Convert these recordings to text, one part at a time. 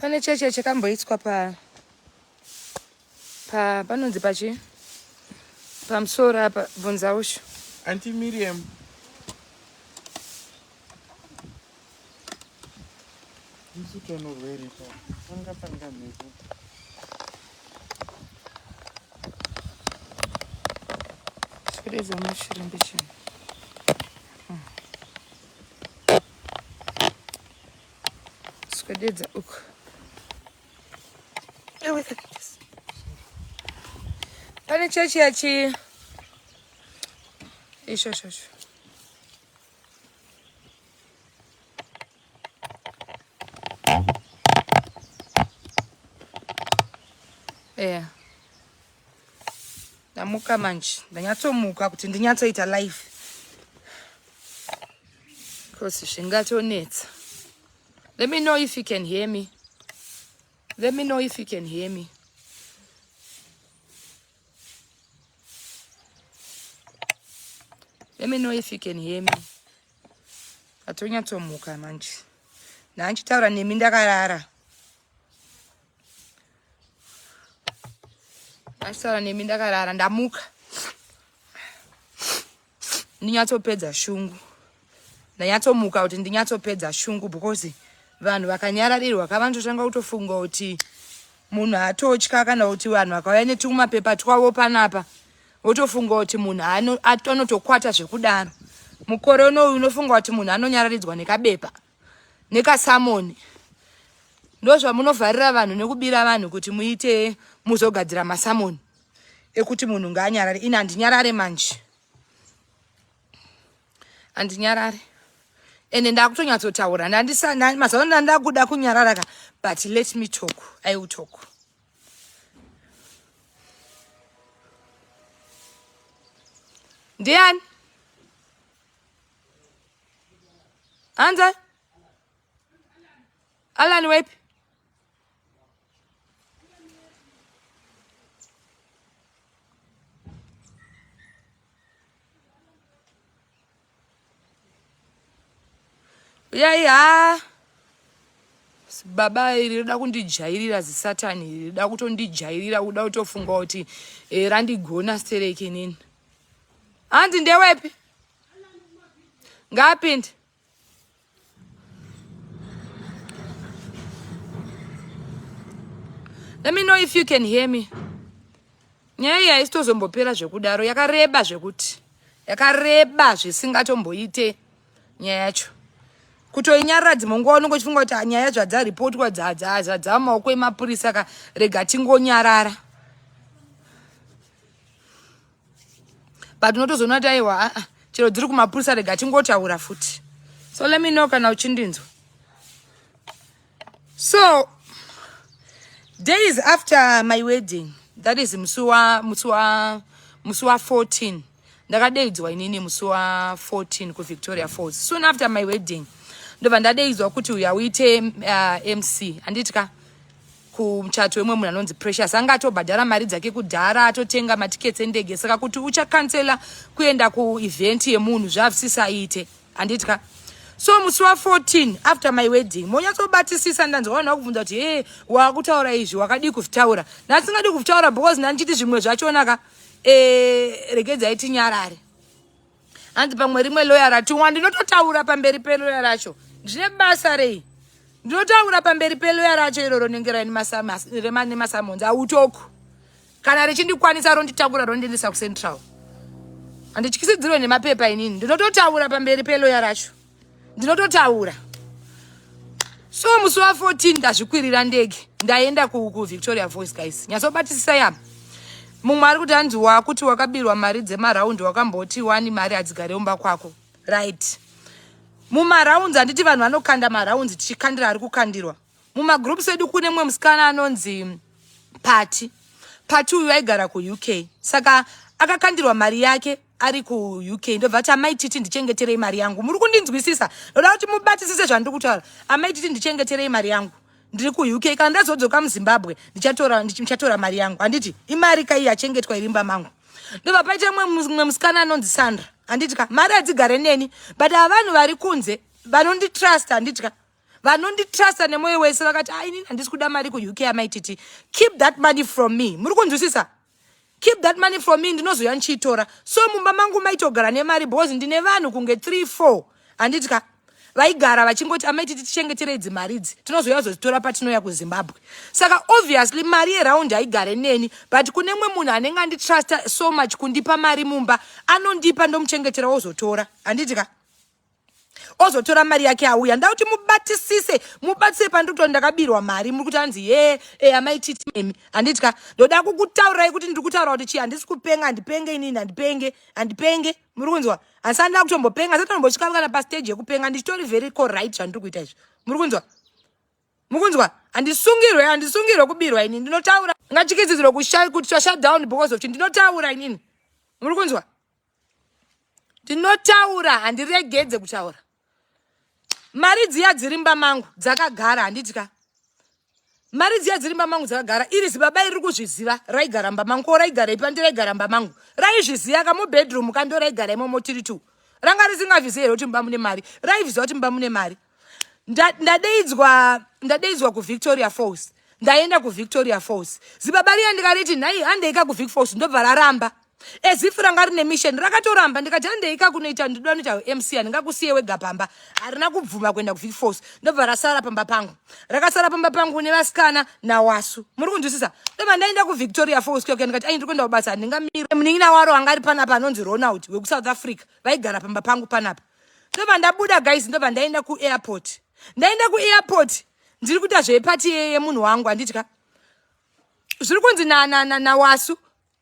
Pane cheche chakamboitwa pa pa panonzi pachi pamusoro apa bvunza usho. Auntie Miriam. Ndisutonorwere pa. Panga panga mhepo. Swededza mushure mbichana. Swededza uku. Pane chechi yachi ishoshosh. Yeah. Ndamuka manje, ndanyatsomuka kuti ndinyatsoita life. Cause zvingatonetsa. Let me know if you can hear me. Let me know if you can hear me. Let me know if you can hear me. Atonyatsomuka manje. Ndanchitaura nemi ndakarara. Achitaura nemi ndakarara ndamuka. Ndinyatsopedza shungu. Ndanyatsomuka kuti ndinyatsopedza shungu because vanhu vakanyararirwa kavanototanga kutofunga kuti munhu atotya kana kuti vanhu vakauya netumapepa twavo panapa votofunga kuti munhu anotokwata zvekudaro. Mukore unoyu unofunga kuti munhu anonyararidzwa nekabepa nekasamoni ndozvamunovharira vanhu nekubira vanhu kuti muite muzogadzira masamoni ekuti munhu ngaanyarare. Ini handinyarare manje, handinyarare ende ndakutonyatsotaura mazuva ano ndakuda kunyarara ka but let me talk, I will talk. Ndiani anza Alan wepi? Uyai ha baba iri rida kundijairira zisatani iri rida kutondijairira kuda kutofunga kuti eh, randigona stereki inini. Hanzi ndewepi? Ngaapinde. Let me know if you can hear me. Nyaya iyi haisitozombopera zvekudaro, yakareba zvekuti yakareba zvisingatomboite nyaya yacho. Kutoinyarara dzimwe nguva unenge uchifunga kuti nyaya zvadzaripotwa dzadzaa maoko emapurisa ka rega tingonyarara. But unotozoona kuti aiwa aa chero dziri kumapurisa rega tingotaura futi. So let me know kana uchindinzwa. So days after my wedding, that is musi wa 14, ndakadeidzwa inini musi wa 14 kuVictoria Falls. Soon after my wedding ndobva ndadeidzwa kuti uya uite MC handiti ka kumuchato wemwe munhu anonzi Precious. Anga atobhadhara mari dzake kudhara, atotenga matikets endege, saka kuti uchakansela kuenda kuevent yemunhu zvavisisaite handiti ka. So musi wa 14 after my wedding monyatsobatisisa, ndanzwa vanhu vakubvunza kuti he wakutaura izvi wakadii kuvitaura. Ndasingadi kuvitaura because ndandichiti zvimwe zvachona ka regedzai tinyarare. Hanzi pamwe rimwe lawyer ratumwa, ndinototaura pamberi peloya racho. Ndine basa rei? Ndinotaura pamberi peloya racho iroro rinenge nemasamonzi autoku. Kana richindikwanisa ronditakura rondiendesa kuCentral. Handityisidzirwe nemapepa inini. Ndinototaura pamberi peloya racho. Ndinototaura. So musi wa 14 ndazvikwirira ndege ndaenda kuVictoria Falls guys. Nyatsobatisisa yama. Mumwe ari kuti hanzi wakuti wakabirwa mari dzemaraundi wakamboti wani mari hadzigare umba kwako. Right. Mumaraunds handiti vanhu vanokanda maraunds tichikandira ari kukandirwa. Mumagroups edu kune mumwe musikana anonzi Pati. Pati uyu aigara kuUK. Saka akakandirwa mari yake ari kuUK. Ndobva ati amai Titi ndichengeterei mari yangu. Muri kundinzwisisa? Ndoda kuti mubatisise zvandiri kutaura. Amai Titi ndichengeterei mari yangu. Ndiri kuUK kana ndazodzoka muZimbabwe ndichatora mari yangu. Handiti imari kai yachengetwa iri mumba mangu. Ndobva paita mumwe musikana anonzi Sandra. Handiti ka mari hadzigare neni but ava vanhu vari kunze vanonditrust handiti ka. Vanonditrusta nemwoyo wese vakati, "Ah, inini handisi kuda mari kuUK, amaititi, keep that money from me." Muri kunzwisisa? Keep that money from me, ndinozoya ndichiitora. So mumba mangu maitogara nemari because ndine vanhu kunge 3 4, handiti ka, vaigara vachingoti, "Amaititi, tichengeterei idzi mari idzi, tinozoya kuzodzitora patinouya kuZimbabwe." Saka obviously mari yeraundi haigare neni, but kune mumwe munhu anenge anditrusta so much kundipa mari mumba, anondipa, ndomuchengetera, ozotora, handiti ka, ozotora mari yake auya. Nda kuti mubatisise, mubatisise pandiri kuti ndakabirwa mari. Muri kuti hanzi ye e amaititi emi, handiti ka? Ndoda kukutaurirai kuti ndiri kutaura kuti chii. Handisi kupenga, handipenge inini, handipenge, handipenge. Muri kunzwa? Handisati nda kutombopenga, handisati tombosvika kana pastage yekupenga. Ndichitori very correct zvandiri kuita izvi. Muri kunzwa? Mukunzwa? Handisungirwe, handisungirwe kubirwa inini. Ndinotaura ngachikidzidzirwe kuti shut down because of chi ndinotaura inini. Muri kunzwa? Ndinotaura, handiregedze kutaura. Mari dziya dziri mumba mangu dzakagara, handiti ka? Mari dziya dziri mumba mangu dzakagara. Iri zibaba iri kuzviziva, raigara mumba mangu. Ko raigara ipi? Andi raigara mumba mangu, raizviziva ka. Mubedroom kando raigara imomo tiri two. Ranga risingazvizivi here kuti mumba mune mari? Raizviziva kuti mumba mune mari. Ndadeidzwa, ndadeidzwa kuVictoria Falls. Ndaenda kuVictoria Falls. Zibaba riya ndikariti, "Nhai, handeika kuVic Falls." Ndobva raramba, as if ranga rine mission. Rakatoramba. Ndikati, "Handeika kunoita, ndinoda kunoita MC, handingakusiye wega pamba." Harina kubvuma kuenda kuVic Falls. Ndobva rasara pamba pangu. Rakasara pamba pangu nevasikana naWasu. Muri kunzwisisa? Ndobva ndaenda kuVictoria Falls kuyoke. Ndikati, "Ai, ndiri kuenda kubasa, handingamiri." Munin'ina waro anga ari panapa anonzi Ronald wekuSouth Africa, vaigara pamba pangu panapa. Ndobva ndabuda, guys. Ndobva ndaenda kuairport. Ndaenda kuairport, ndiri kuita zvepati yemunhu wangu, handiti ka? Zviri kunzi naWasu,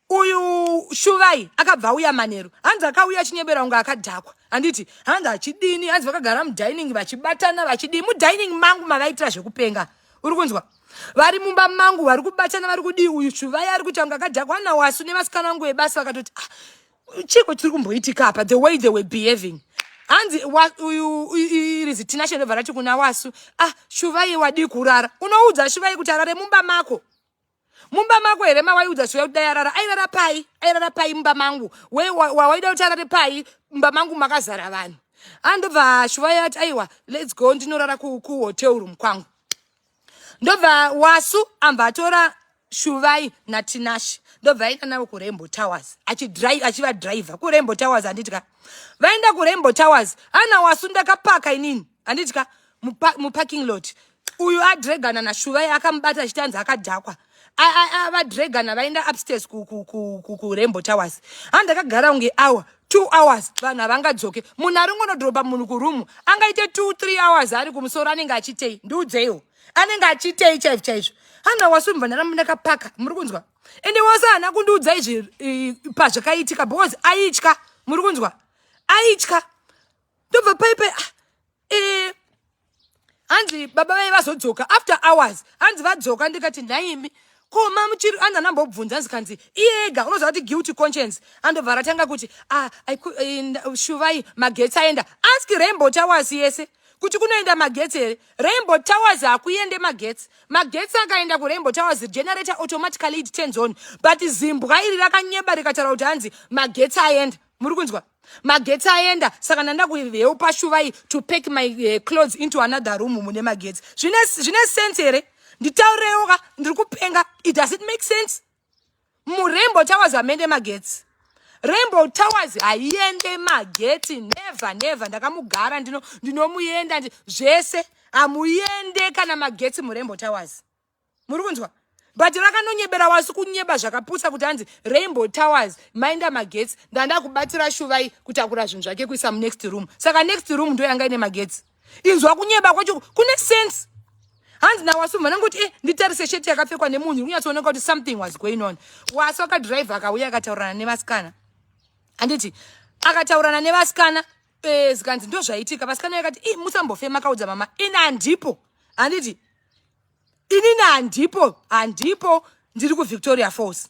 uyu Shuvai akabva auya manheru. Hanzi akauya achinyebera kunge akadhakwa, handiti? Hanzi achidini? Hanzi vakagara mudining vachibatana, vachidii mudining mangu mavaitira zvekupenga. Uri kunzwa? Vari mumba mangu, vari kubatana, vari kudii. Uyu Shuvai ari kuita kunge akadhakwa naWasu nevasikana vangu vebasa. Vakatoti, "Ah, chiko chiri kumboitika apa?" The way they were behaving. Hanzi uyu irizi Tinashe ndobva rati kuna Wasu, "Ah, Shuvai wadii kurara?" Unoudza Shuvai kuti arare mumba mako? Mumba mako here mawaiudza Shuvai kuti dai arara? Airara pai? Airara pai mumba mangu? Wawaida kuti arare pai mumba mangu makazara vanhu? Andobva Shuvai ati, "Aiwa, let's go, ndinorara kuhotel room kwangu." Ndobva Wasu ambva atora Shuvai naTinashe, ndobva aenda navo kuRainbow Towers, achivadhiraivha kuRainbow Towers, handiti ka? Vaenda kuRainbow Towers ana Wasu. Ndakapaka inini, handiti ka, muparking lot. Uyu adregana naShuvai, akamubata achitanzi akadhakwa. Vadregana, vaenda upstairs kuRainbow Towers. Handakagara kunge hour, 2 hours, vanhu havangadzoke. Munhu ari ngonodhoropa munhu kurumu angaite 2, 3 hours ari kumusoro, anenge achitei? Ndiudzeiwo, anenge achitei chaizvo chaizvo? Hana Wasu mbva ndaramba ndakapaka. Muri kunzwa? Ende wose haana kundiudza izvi pazvakaitika because aitya. Muri kunzwa? Aitya. Ndobva paipai, ah, hanzi baba vai vazodzoka after hours. Hanzi vadzoka, ndikati, "Nhaimi, ko mamuchiri?" Hanzi anambobvunza. Hanzi kanzi iye ega, unoziva kuti guilty conscience. Andobva ratanga kuti, "Ah, Shuvai, magetsi aenda." Ask Rainbow Towers yese kuti kunoenda magetsi here. Rainbow Towers hakuende magetsi. Magetsi akaenda kuRainbow Towers, generator automatically it turns on. But zimbwa iri rakanyeba, rikataura kuti hanzi magetsi aenda. Muri kunzwa? Magetsi aenda, saka ndanda kuhelpa Shuvai to pack my clothes into another room mune magetsi. Zvine sense here? Nditaurirewo ka, ndiri kupenga? It does it make sense? MuRainbow Towers hamende magetsi. Rainbow Towers haiende magetsi, never, never. Ndakamugara, ndinomuenda zvese, hamuende kana magetsi muRainbow Towers. Muri kunzwa? But rakanonyebera Wasi kunyeba zvakaputsa kuti hanzi Rainbow Towers maenda magetsi, ndanda kubatira Shuvai kutakura zvinhu zvake kuisa munext room, saka next room ndo yanga ine magetsi. Inzwa kunyeba kwacho, kune sense? Hanzi naWasu mvanangoti, e, nditarise sheti yakapfekwa nemunhu, kunyatsooneka kuti something was going on. Wasu akadhiraivha, akauya, akataurirana nevasikana, handiti? Akataurirana nevasikana, zikanzi ndo zvaitika. Vasikana vakati, "I, musambofema akaudza mama." Ini handipo, handiti? Inini handipo, handipo, ndiri kuVictoria Falls.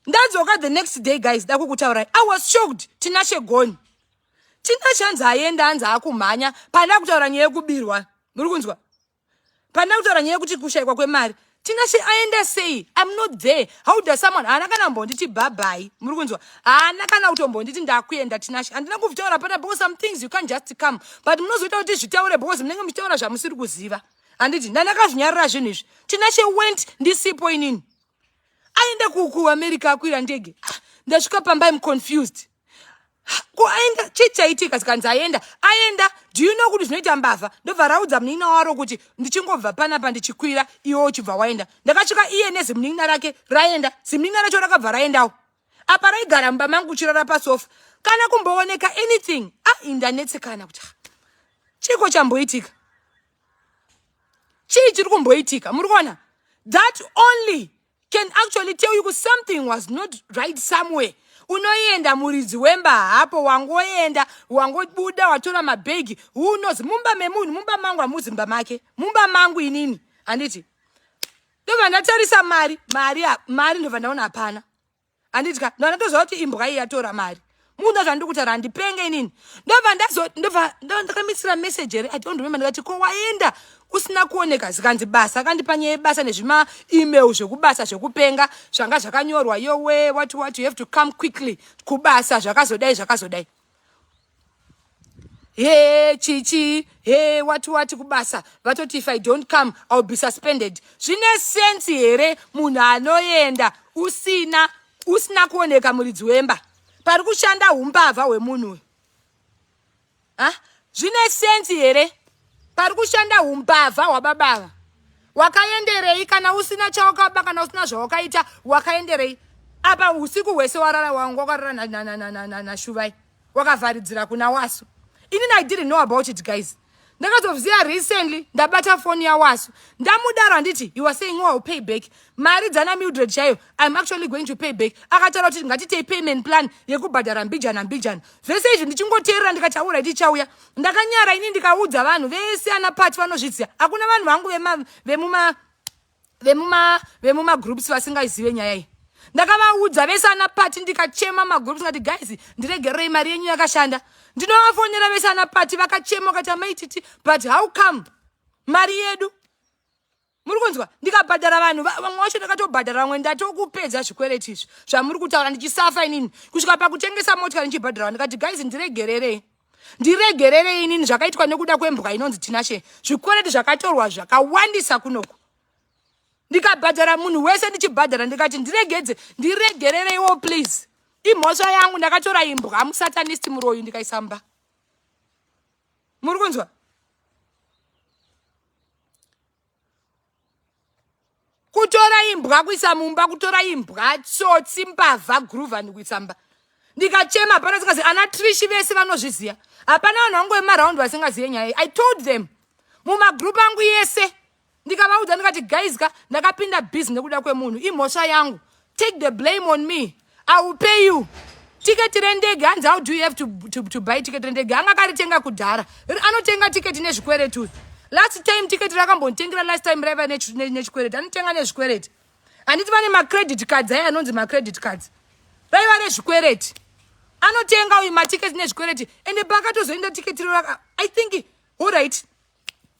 Ndadzoka the next day, guys, da kukutaurai, I was shocked. Tinashe gone. Tinashe hanzi aenda, hanzi akumhanya. Pandida kutaura nyaya yekubirwa, muri kunzwa? Pandida kutaura nyaya yekuti kushayikwa kwemari, Tinashe aenda sei? I'm not there. How does someone haana kana mbonditi bye-bye. Muri kunzwa? Haana kana kutombonditi ndakuenda Tinashe. Handina kuvitaura pana because some things you can't just come. But munozoita kuti zvitaure because munenge muchitaura zvamusiri kuziva. Handiti ndandakazvinyarira zvinhu izvi. Tinashe went ndisipo inini. Aenda kuAmerica akwira ndege. Ah, ndasvika pamba I'm confused. Ko aenda chii chaitika zikanzi aenda aenda do you know kuti zvinoita mbavha ndobva raudza munin'ina waro kuti ndichingobva panapa ndichikwira iwe uchibva waenda ndakasvika iye nezimunin'ina rake raenda zimunin'ina racho rakabva raendawo apa raigara mumba mangu uchirara pasofa kana kumbooneka anything ah indanetsekana kuti ah, chiiko chamboitika chii chiri kumboitika muri kuona that only can actually tell you kuti something was not right somewhere unoenda muridzi wemba hapo wangoenda wangobuda watora mabhegi who knows mumba memunhu mumba mangu hamuzi mumba make mumba mangu inini handiti ndobva ndatarisa mari mari mari ndobva ndaona hapana handiti ka ndobva ndatoziva kuti imbwa iyi yatora mari muda zvandiri kutaura handipenge inini ndobva ndazo ndobva ndakamisira message here i don't remember ndikati ko waenda usina kuoneka zikanzi basa akandipa nyaya yebasa nezvima email zvekubasa zvekupenga zvanga zvakanyorwa yowe what what you have to come quickly kubasa zvakazodai zvakazodai he chichi he wati wati kubasa vatoti if i don't come ill be suspended zvine sense here munhu anoenda usina usina kuoneka muridzi wemba pari kushanda umbavha hwemunhu uyu ha zvine sense here pari kushanda umbavha hwababava wakaenderei kana usina chawakaba kana usina zvawakaita wakaenderei apa usiku hwese warara wangu wakarara nashuvai wakavharidzira kuna wasu inini i didn't know about it guys ndakazoziva recently ndabata foni yawasu ndamudaro handiti you are saying oh, I'll pay back mari dzana mildred chaiyo i'm actually going to pay back akataura kuti ngatitei payment plan yekubhadhara mbijana mbijana zvese izvi ndichingoteerera ndikati aura tichauya ndakanyara ini ndikaudza vanhu vese ana pati vanozviziva hakuna vanhu vangu vemuma vemuma vemumagroups vasingazive nyaya iyi ndakavaudza vese ana pati ndikachema magroups ngati guys ndiregererei mari yenyu yakashanda ndinovafonera vese ana pati vakachema vakati amaititi but how come mari yedu muri kunzwa ndikabhadhara vanhu vamwe vacho ndakatobhadhara vamwe ndatokupedza zvikwereti izvi zvamuri kutaura ndichisafa inini kusvika pakutengesa motikari ndichibhadhara vanhu ndikati guys ndiregererei ndiregererei inini zvakaitwa nekuda kwembwa inonzi tinashe zvikwereti zvakatorwa zvakawandisa kunoku ndikabhadhara munhu wese ndichibhadhara ndikati ndiregedze ndiregerereiwo please imhosva yangu ndakatora imbwa musatanist muroyi ndikaisa mba muri kunzwa kutora imbwa kuisa mumba kutora imbwa tsotsi mbavha groovani kuisa mba ndikachema hapana singazivi ana trishi vese vanozviziva hapana vanhu vangu vemaraundi vasingazive nyaya i told them mumagroup angu yese ndikavaudza ndikati guys ka ndakapinda busy nekuda kwemunhu imhosva yangu take the blame on me i will pay you tiketi rendege hanzi how do you have to, to, to buy tiketi rendege anga akaritenga kudhara anotenga tiketi nezvikwereti uyu last time tiketi rakambonditengera last time raiva nechikwereti anotenga nezvikwereti handiti vane macredit cards aya anonzi macredit cards raiva rezvikwereti anotenga uyu matiketi nezvikwereti ende paakatozoenda tiketi ro i think allright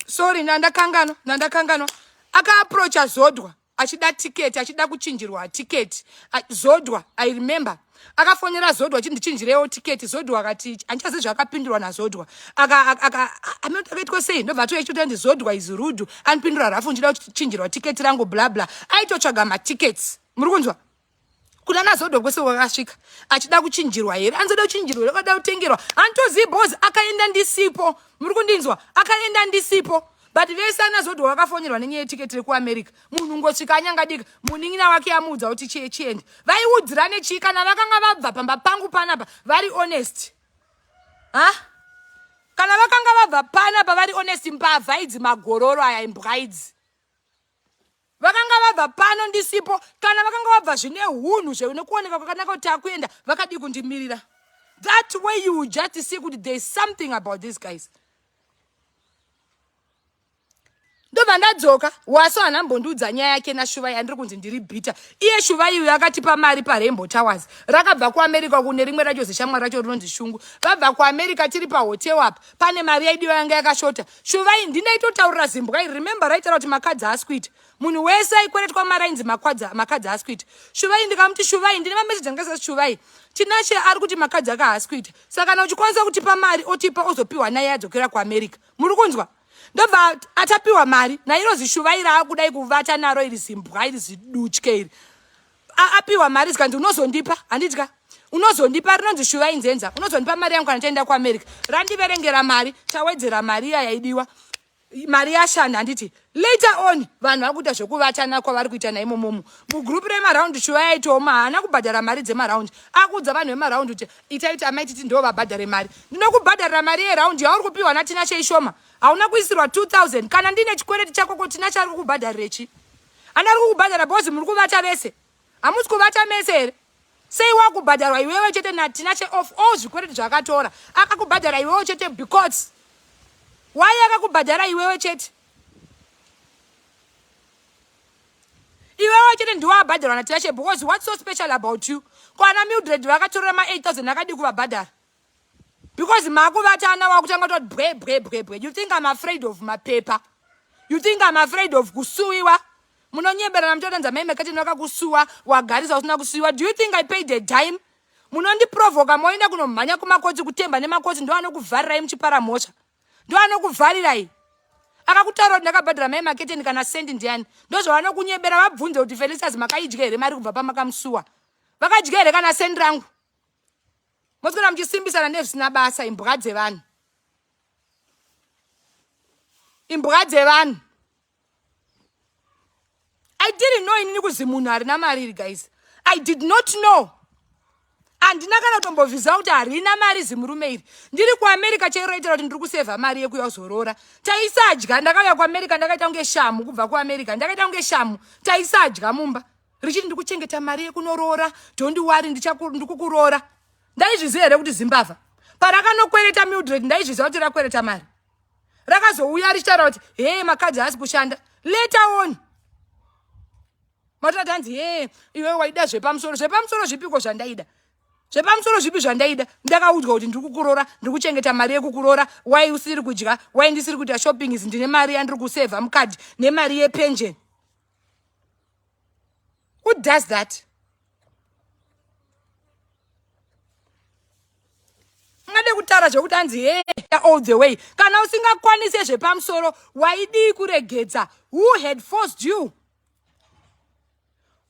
sorry ndandakanganwa ndandakanganwa akaaprocha zodwa achida tiketi achida kuchinjirwa tiketi zodwa i remember akafonera zodwa achiti ndichinjirewo tiketi zodwa akati handichazivi zvaakapindurwa nazodwa akaitwa sei ndobva atoechitoti ndi zodwa is rude anopindura rafu ndichida kuchinjirwa tiketi rangu blabla aitotsvaga matickets muri kunzwa kuna nazodwa kwese wakasvika achida kuchinjirwa here anzoda kuchinjirwa here akada kutengerwa handitozivi bhozi akaenda ndisipo muri kundinzwa akaenda ndisipo but vese anazodwa vakafonerwa nenyaya yetiketi rekuamerica munhu ngosvika anyangadika munin'ina wake amuudza kuti chiye chiende vaiudzirane chii kana vakanga vabva pamba pangu panapa vari honest ha kana vakanga vabva panapa vari honest mbavha idzi magororo aya imbwa idzi vakanga vabva pano ndisipo kana vakanga vabva zvine hunhu zvnekuoneka kwakanaka kuti takuenda vakadii kundimirira that way you just see kuti there is something about these guys. Ndobva ndadzoka. Waso haana mbondiudza nyaya yake naShuvai yandiri kunzi ndiri bitter. Iye Shuvai uyu akatipa mari paRainbow Towers. Rakabva kuAmerica kune rimwe racho zishamwari racho rinonzi Shungu. Vabva kuAmerica tiri pahotel apa. Pane mari yaidiwa yanga yakashota. Shuvai ndindaitotaurira zimbwa iri. Remember raitaura kuti makadzi haasi kuita. Munhu wese aikweretwa mari ainzi makadzi haasi kuita. Shuvai ndikamuti Shuvai ndine mameseji anga asati Shuvai. Tinashe ari kuti makadzi ake haasi kuita. Saka kana uchikwanisa kutipa mari otipa ozopiwa naye adzokera kuAmerica. Muri kunzwa? Ndobva atapiwa mari nairo zishuvai raakudai kuvata naro iri zimbwa iri zidutye iri. Apiwa mari zikanzi unozondipa handitya unozondipa rinonzi shuvai nzenza unozondipa mari yangu kana taenda kuAmerica. Randiverengera mari tawedzera mari iya yaidiwa mari yashanda handiti. Later on vanhu vari kuita zvekuvatana kwavari kuita naimomomo mugroup remaraundi. Shuvai aitooma haana kubhadhara mari dzemaraundi, akuudza vanhu vemaraundi kuti itai kuti amai titi ndo vabhadhare mari. Ndinokubhadharira mari yeraundi yauri kupiwa naTinashe ishoma, hauna kuisirwa 2000. Kana ndine chikwereti chako ko Tinashe ari kukubhadharire chi? Ana ari kukubhadhara because muri kuvata vese. Hamusi kuvata mese here? Sei wakubhadharwa iwewe chete naTinashe? Of all zvikwereti zvaakatora akakubhadhara iwewe chete because why akakubhadhara iwewe chete? Iwewe chete ndiwo abhadharwa naTinashe because what's so special about you? Kwana Mildred vakatorera ma 8000 akadii kuvabhadhara? Because makuvatana wakutanga kutoti bwe bwe bwe bwe. You think I'm afraid of mapepa? You think I'm afraid of kusuwiwa? Munonyeberana mutotanza mai makatini vakakusuwa wagarisa usina kusuwiwa. Do you think I paid a dime? Munondiprovoka moenda kunomhanya kumakotsi kutemba nemakotsi ndo anokuvharirai muchipara mhosva. Ndo anokuvharirai. Akakutaura kuti ndakabhadhara mai maketeni kana sendi ndiani? Ndozvavanokunyebera vabvunze kuti Felicitas makaidya here mari kubva pamakamusuwa? Vakadya here kana sendi rangu? Moswera muchisimbisana nezvisina basa, imbwa dzevanhu. Imbwa dzevanhu. I didn't know inini kuzi munhu harina mari iri guys. I did not know. Handina kana kutombovhiziva kuti harina mari zimurume iri. Ndiri kuAmerica chairo raitira kuti ndiri kusevha mari yekuya kuzoroora. Taisadya, ndakauya kuAmerica ndakaita kunge shamu kubva kuAmerica. Ndakaita kunge shamu. Taisadya mumba. Richiti ndiri kuchengeta mari yekunoroora. Don't worry, ndikukuroora. Ndaizviziva here kuti zimbavha? Parakanokwereta Mildred ndaizviziva kuti rakwereta mari. Rakazouya richitaura kuti hey makadzi haasi kushanda. Later on matati hanzi hey iwe waida zvepamusoro. Zvepamusoro zvipiko zvandaida? Zvepamusoro zvipi zvandaida? Ndakaudzwa kuti ndiri kukuroora, ndiri kuchengeta mari yekukuroora. Why usiri kudya? Why ndisiri kuita shopping? Is ndine mari yandiri kusevha mukadhi nemari yepension. Who does that? Ungade kutaura zvekuti hanzi hey all the way. Kana usingakwanise zvepamusoro waidii kuregedza? Who had forced you?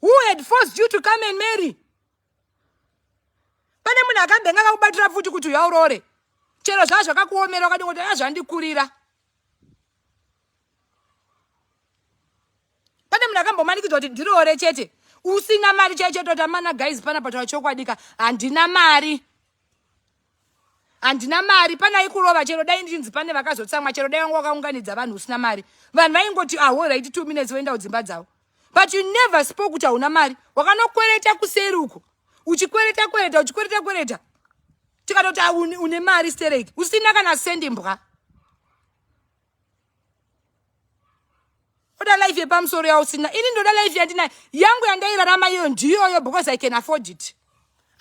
Who had forced you to come and marry? Pane munhu akambenga akakubatira pfuti kuti uya uroore. Chero zvaa zvakakuomera wakadi kuti zvandikurira. Pane munhu akambomanikidzwa kuti ndiroore chete. Usina mari chaicho toti amana guys pana pataura chokwadi ka handina mari. Handina mari pana ikurova chero dai ndinzi pane vakazotsamwa chero dai wanga wakaunganidza vanhu usina mari. Vanhu vaingoti ah all right 2 minutes voenda kudzimba dzavo. But you never spoke kuti hauna mari. Wakanokwereta kuseri uko. Uchikwereta kwereta uchikwereta kwereta. Tikatoti ah, une mari stereki. Usina kana sendi mbwa. Oda life yepamusoro yausina. Ini ndoda life yandinayo. Yangu yandairarama iyo ndiyoyo because I can afford it.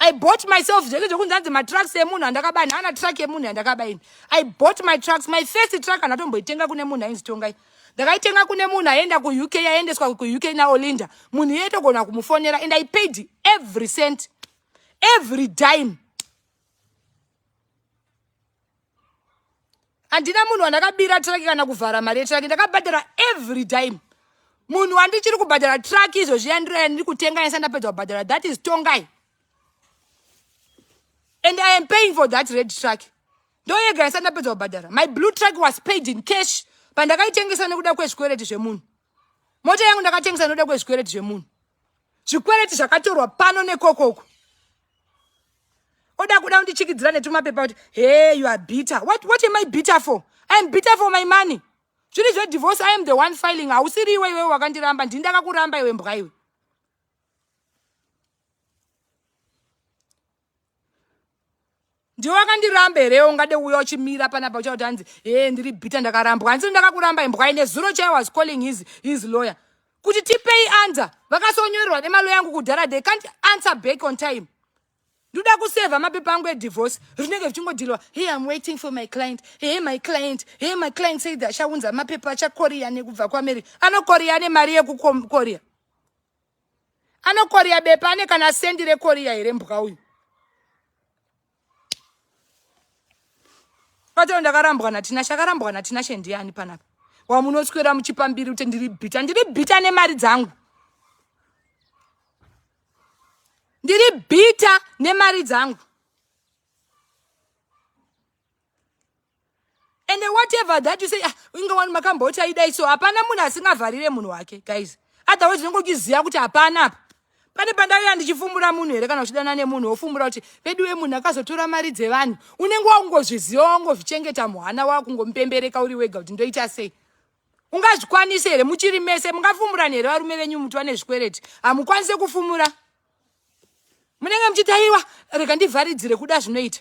I bought myself zveke zvekunzi hanzi matrucks emunhu andakaba haana truck yemunhu yandakaba ini. I bought my trucks. My first truck handatomboitenga kune munhu ainzi Tongai. Ndakaitenga kune munhu aenda kuUK, aendeswa kuUK naOlinda. Munhu iye togona kumufonera and I paid every cent, every dime. Handina munhu wandakabira truck kana kuvhara mari yetruck. Ndakabhadhara every dime. Munhu wandichiri kubhadhara truck izvozvi yandiri kutenga yese ndapedza kubhadhara, that is Tongai. And I am paying for that red truck. Ndoyega yese ndapedza kubhadhara. My blue truck was paid in cash. Pandakaitengesa nekuda kwezvikwereti zvemunhu. Mota yangu ndakatengesa nekuda kwezvikwereti zvemunhu. Zvikwereti zvakatorwa pano nekokoko. Oda kuda kundichikidzira netumapepa kuti hey you are bitter. What am I bitter for? I am bitter for my money. Zviri zvedivorce, I am the one filing. Hausiri iwe iwe wakandiramba, ndini ndakakuramba iwe mbwa iwe. Ndiwe wakandiramba here ungade uya uchimira panapa uchakuti hanzi hee ndiri bitter ndakarambwa. Hanzi ndakakuramba imbwa ine zuro chai was calling his lawyer kuti tipei answer. Vakasonyorerwa nemaloya angu kudhara, they can't answer back on time. Ndoda kusevha mapepa angu edivorce, rinenge zvichingodhilwa. Hey, I'm waiting for my client. Hey, my client. Hey, my client said achaunza mapepa achakoria nekubva kuAmerica. Anokoria ane mari yekukoria. Anokoria bepa ane kana sendi rekoria here mbwa uyu? Pato ndakarambwa naTinashe, akarambwa naTinashe ndiani panapa? Wamunoswera muchipa mbiri kuti ndiri bitter, ndiri bitter nemari dzangu. Ndiri bitter nemari dzangu. And whatever that you say, ah, inga wani makamboti aidai so hapana munhu asingavharire munhu wake guys. Otherwise unenge uchiziva kuti hapana apa. Pane pandauya ndichifumura munhu here kana uchidana nemunhu wofumura kuti veduwe munhu akazotora mari dzevanhu, unenge wakungozviziva wangozvichengeta muhana wakungomupembereka uri wega kuti ndoita sei. Ungazvikwanise here muchiri mese mungafumurani here varume venyu muti vane zvikwereti? Hamukwanise kufumura. Munenge muchiti aiwa rega ndivharidzire kuda zvinoita.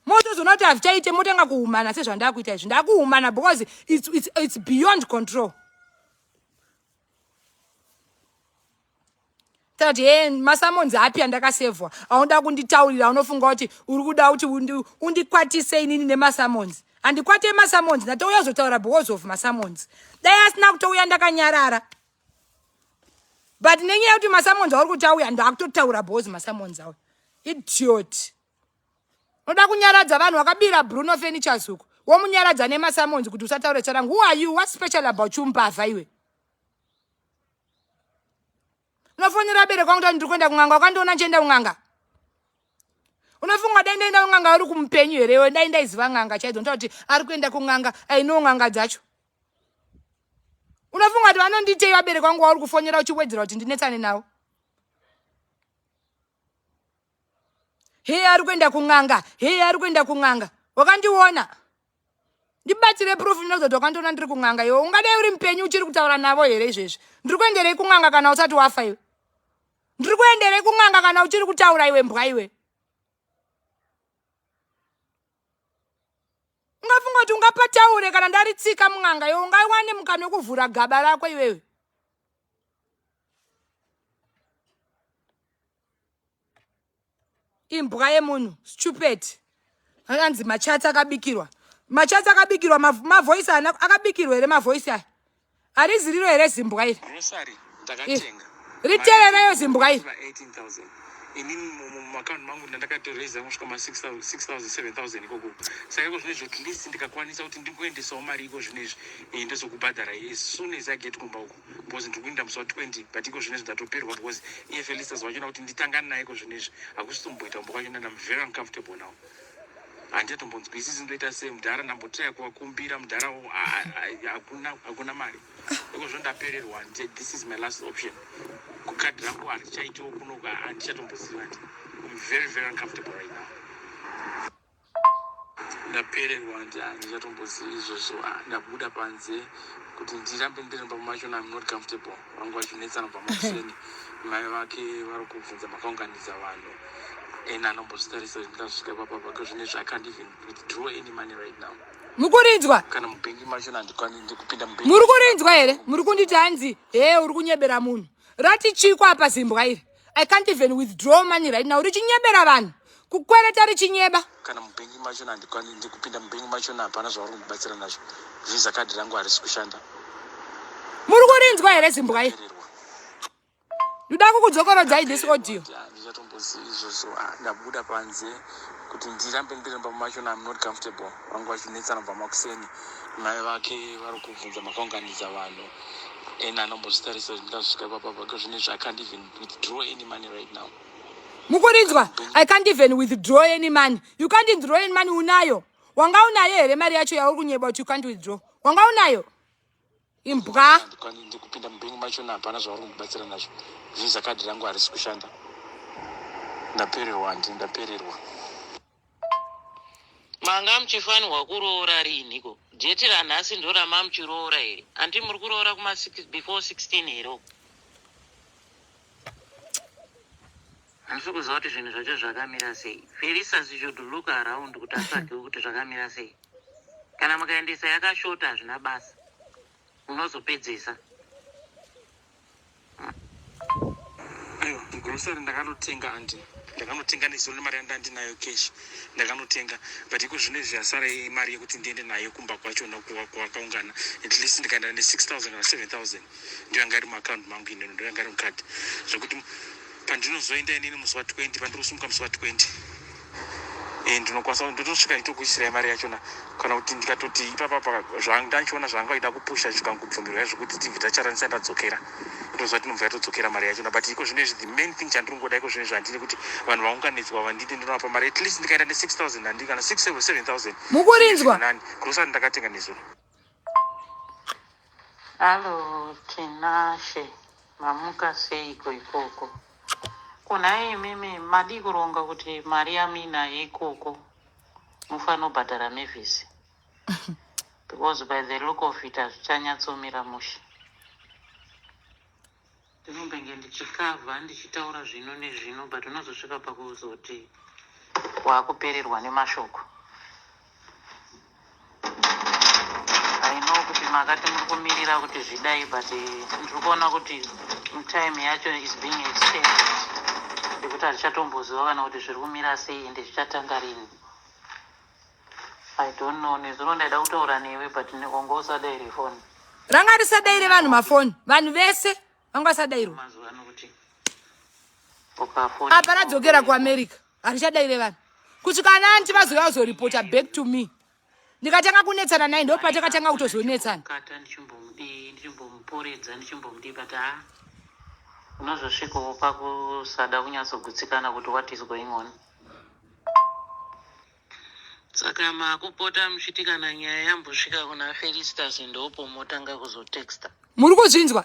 Motozoona kuti hazvichaite motanga kuhumana sezvandakuita izvi. Ndakuhumana because it's beyond control. Tati hey, masamonzi api andakasevhwa aunoda kunditaurira unofunga kuti uri kuda kuti undikwatise inini nemasamonzi. Handikwate masamonzi, ndatouya kuzotaura because of masamonzi. Dai asina kutouya ndakanyarara. But nenyaya yekuti masamonzi auri kuti auya ndakutotaura because masamonzi auya. Idiot. Unoda kunyaradza vanhu wakabira Bruno Furnitures uko. Womunyaradza nemasamonzi kuti usataure zita rangu. Who are you? What's special about you mbavha iwe? Unofonera vabereki vangu kuti ndiri kuenda kun'anga, wakandiona ndichienda kun'anga. Unofunga dai ndaenda kun'anga uri kumupenyu here iwe? Dai ndaiziva n'anga chaidzo ndotaura kuti ari kuenda kun'anga, I know n'anga dzacho. Unofunga kuti vanondiitei vabereki vangu wauri kufonera uchiwedzera kuti ndinetsane navo? Hei ari kuenda kun'anga, hei ari kuenda kun'anga. Wakandiona? Ndibatsire proof ndinozoti wakandiona ndiri kun'anga iwe. Ungadai uri mupenyu uchiri kutaura navo here izvezvi? Ndiri kuenderei kun'anga kana usati wafa iwe? Ndiri kuenderei kun'anga kana uchiri kutaura iwe mbwa iwe? Ungafunga kuti ungapataure kana ndaritsika mun'anga iwe, ungawane mukana wekuvhura gaba rako iwewe? Imbwa yemunhu, stupid. Anzi machats akabikirwa. Machats akabikirwa, mavoice ana akabikirwa here mavoice aya? Hariziriro here zimbwa iri? Grocery ndakatenga. Riterereyo zimbwa iri. 18,000. Inini mumaccount mangu ndandakatoraiza kusvika ma 6,000 7,000 ikoko. Saka iko zvinezvi at least ndikakwanisa kuti ndingoendesawo mari iko zvinezvi ndozokubhadhara as soon as I get kumba uko. Because ndiri kuenda musi wa 20 but iko zvinezvi ndatoperwa because iye Felistas wachona kuti nditangane naye iko zvinezvi hakusi tomboita kumba kwacho and I'm very uncomfortable now. Handichatombonzwisisi ndoita sei mudhara ndambotraya kuvakumbira mudhara hakuna mari. Iko zvino ndapererwa, this is my last option. Kukadhi rangu harichaitiwo kuno handichatomboziva ndi. I'm very very uncomfortable right now. Ndapererwa handichatombozivi izvozvo. Ndabuda panze kuti ndirambe ndiri mumba macho I'm not comfortable. Vangu vachinetsana kubva makuseni. Mai vake vari kubvunza makaunganidza vanhu. And anombozvitarisa kuti ndasvika papa pake zvinezvi I can't even withdraw any money right now. Mukurinzwa? Kana mubhengi macho handikwani ndikupinda mubhengi. Muri kurinzwa here? Muri kunditi hanzi hee uri kunyebera munhu. Rati chiko apa zimbwa iri. I can't even withdraw money right now. Richinyebera vanhu. Kukwereta richinyeba. Kana mubhengi macho handikwani ndikupinda mubhengi macho hapana zvavari kundibatsira nazvo. Visa card rangu harisi kushanda. Muri kurinzwa here zimbwa iri? Ndoda kukudzokorodzai this audio. Handichatombozivi izvozvo. Ndabuda panze kuti ndirambe ndiri mumba macho I'm not comfortable. Vangu vachinetsana kubva makuseni. Mai vake vari kubvunza makaunganidza vanhu. And anombozvitarisa kuti ndasvika papa pake zvinezvi I can't even withdraw any money right now. Mukurinzwa? I can't even withdraw any money. You can't withdraw any money unayo. Wanga unayo here mari yacho yauri kunyeba kuti you can't withdraw? Wanga unayo? Imbwa. Ndikupinda mubhengi macho hapana zvavari kundibatsira nazvo. Visa card rangu harisi kushanda. Ndapererwa handi ndapererwa. Manga muchifanirwa kuroora riinhiko? Date ranhasi ndoramamuchiroora here? Hanti muri kuroora kuma before 16 here uko? Handisi kuziva kuti zvinhu zvacho zvakamira sei. Felistas should look around kuti atsvagewo kuti zvakamira sei. Kana mukaendesa yakashota hazvina basa, munozopedzesa. Aiwa, grocery ndakanotenga aunty, ndakanotenga nezuro nemari yandandinayo cash ndakanotenga, but iko zvino izvi yasara imari yekuti ndiende nayo kumba kwachona kwakaungana. At least ndikaenda ne6000 kana 7000, ndiyo yanga iri muaccount mangu ineno, ndiyo yanga iri mukadhi, zvekuti pandinozoenda inini musi wa20, pandiri kusimuka musi wa20, ndinokwanisa ndotosvika nditokuisirai mari yachona, kana kuti ndikatoti ipapapa zvandachiona zvanga ida kupusha zvikangobvumirwa zvekuti tibve tacharanisa, ndadzokera, ndoziva tinobva yatodzokera mari yachona. But iko zvino izvi, the main thing chandiri kungoda iko zvino izvi handini kuti vanhu vaunganidzwa vandidi ndinovapa mari. At least ndikaenda ne6000 handi kana 6 7000. Mukurinzwa? Nani grocery ndakatenga nezuro. Hallo Tinashe, mamuka seiko ikoko? Kunhai imimi, madi kuronga kuti mari yamuinayo ikoko mufanira kubhadhara Mavis, because by the look of it hazvichanyatsomira mushe. Ndinombenge ndichikavha ndichitaura zvino nezvino, but unozosvika pakuzoti waakupererwa nemashoko. I know kuti makati muri kumirira kuti zvidai, but ndiri kuona kuti time yacho is being extended, nekuti hatichatomboziva kana kuti zviri kumira sei ende zvichatanga rini. I don't know. Nezuro ndaida kutaura newe, but wanga usadaire foni. Ranga risadaire vanhu mafoni, vanhu vese vanga vasadairwa. Mazuva ano kuti ukafoni Apa radzokera kuAmerica, harichadaire vanhu kusvika ana aunty vazouya kuzoripota back to me. Ndikatanga kunetsana naye, ndo patakatanga kutozonetsana. Kata ndichimbomudii, ndichimbomuporedza, ndichimbomudii, but ha, unozosvikawo pakusada kunyatsogutsikana kuti what is going on. Saka makupota muchiti kana nyaya yambosvika kuna Felicitas, ndopo motanga kuzotexta. Muri kuzvinzwa?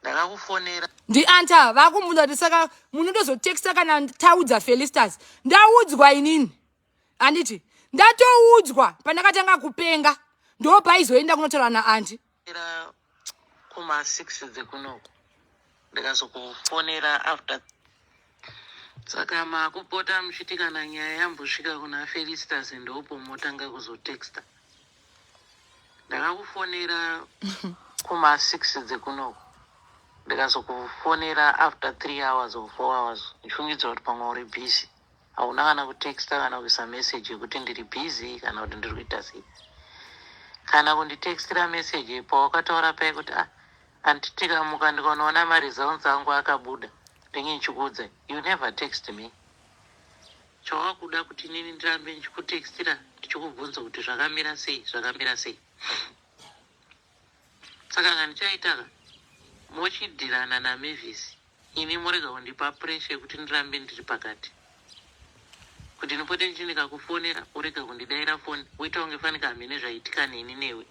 Ndakakufonera. Ndiaunty ava vakumubvunza kuti saka munotozotexta kana taudza Felicitas. Ndaudzwa inini, handiti? Ndatoudzwa pandakatanga kupenga, ndo paizoenda kunotaura naaunty. Era kuma6 dzekunoku, ndikazokufonera after. Saka makupota muchiti kana nyaya yambosvika kuna Felicitas, ndopo motanga kuzotexta. Ndakakufonera kuma6 dzekunoku, ndikazokufonera after 3 hours or 4 hours, ndichifungidzira kuti pamwe uri busy. Hauna kana kutexta kana kuisa message yekuti ndiri busy kana kuti ndiri kuita sei, kana kunditextira message pawakataura pai kuti, "Ah aunty, tikamuka ndikanoona maresults angu akabuda, ndinge ndichikuudza." You never text me. Chawakuda kuti inini ndirambe ndichikutextira, ndichikubvunza kuti zvakamira sei, zvakamira sei. Saka kandichaita ka, mochidhirana naMavis, ini murega kundipa pressure yekuti ndirambe ndiri pakati, kuti ndipote ndichi ndikakufonera urega kundidaira foni, woita kunge fanika hamene zvaitika neni newe.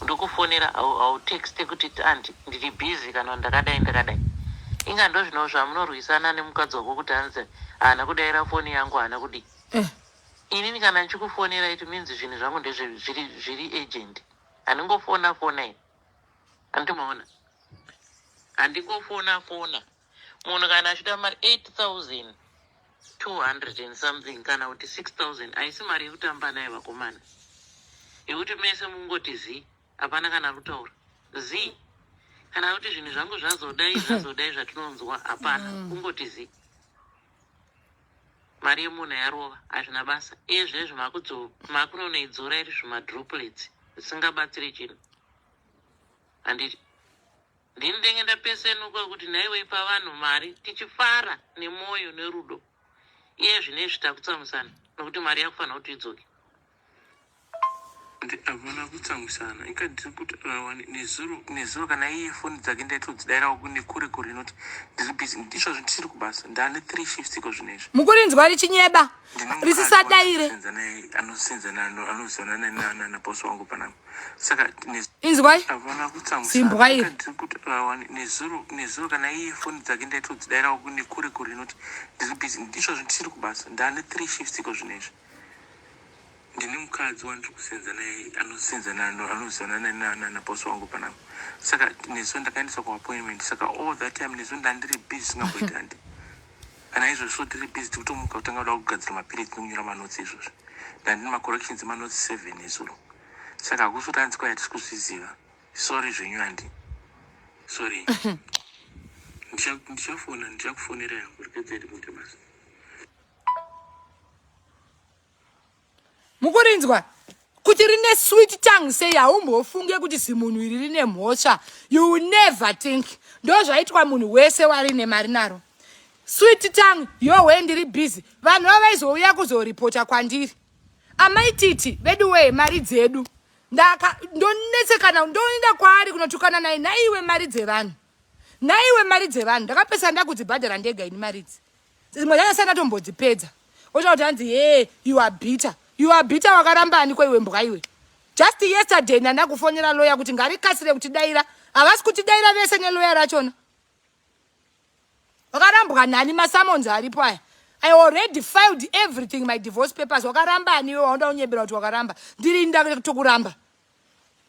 Ndokufonera, hautexte kuti, "Aunty, ndiri busy," kana ndakadai ndakadai. Inga ndo zvino zvamunorwisana nemukadzi wako kuti hanzi haana kudaira foni yangu, haana kudii. Inini kana ndichikufonera, it means zvinhu zvangu ndezve zviri urgent. Handingofona fona ini, handimaona, handingofona fona. Munhu kana achida mari 8200 and something kana kuti 6000, haisi mari yekutamba nayo, vakomana, yekuti mese mungoti zi, hapana kana kutaura zi, kana kuti zvinhu zvangu zvazodai zvazodai, zvatinonzwa hapana, kungoti zi. Mari yemunhu yarova, hazvina basa. Iye zvinezvi makunonoidzora iri zvimadroplets zvisingabatsiri chinhu, handiti? Ndini ndenge ndapesenuka kuti nhaiwe, ipa vanhu mari tichifara nemwoyo nerudo. Iye zvinezvi takutsamusana nokuti mari yakufanira kuti idzoke. Havana kutsamwisana, ikadiri kuti nezuro kana iye foni dzake ndaitodzidairawo nekure kure, inoti ndiri busy. Izvozvo ndisiri kubasa, ndane three shifts iko zvinezvi. Mukurinzwa richinyeba risisadaire? Anosenza, anozivana nabosi wangu panapa, saka Inzwai. Havana Zimbwa iri. kutsamwisana kuti nezuro kana iye foni dzake ndaitodzidairawo nekure kure, inoti ndiri busy. Izvozvo ndisiri kubasa, ndane three shifts iko zvinezvi. Ndine mukadzi wandiri kusenza naye, anosenza, anozivana nabosi wangu panapa, saka nezuro ndakaendeswa kuappointment, saka all that time nezuro ndandiri busy singamboiti handi. Kana izvozvi so tiri busy tikutomuka kutanga kuda kugadzira mapiritsi nekunyora manotsi izvozvi. Ndandine macorrections emanotsi seven nezuro. Saka hakusi kuti hanzi kwai hatisi kuzviziva. Sorry zvenyu aunty. Sorry. Ndichafona, ndichakufonera yangu. Regedzai ndikuite basa. Mukurinzwa kuti rine sweet tongue sei haumbofunge kuti zimunhu iri rine mhosva. You will never think. Ndozvaitwa munhu wese warine mari naro. Sweet tongue yohwe ndiri busy. Vanhu vava vaizouya kuzoripota kwandiri. Amai Titi veduwee mari dzedu. Ndaka ndonetsekana ndoenda kwaari kunotukana naye naiwe mari dzevanhu. Naiwe mari dzevanhu ndakapesa ndakudzibhadhara ndega ini mari idzi. Dzimwe dzacho sana tombodzipedza. Ocha kuti hanzi hey you are bitter. You are bitter wakaramba ani ko iwe mbwa iwe. Just yesterday ndandakufonera lawyer kuti ngarikasire kutidaira. Havasi kutidaira vese nelawyer rachona. Wakarambwa nani masummons aripo aya. I already filed everything my divorce papers. Wakaramba ani iwe waunoda kunyebera kuti wakaramba. Ndiri ndakutokuramba.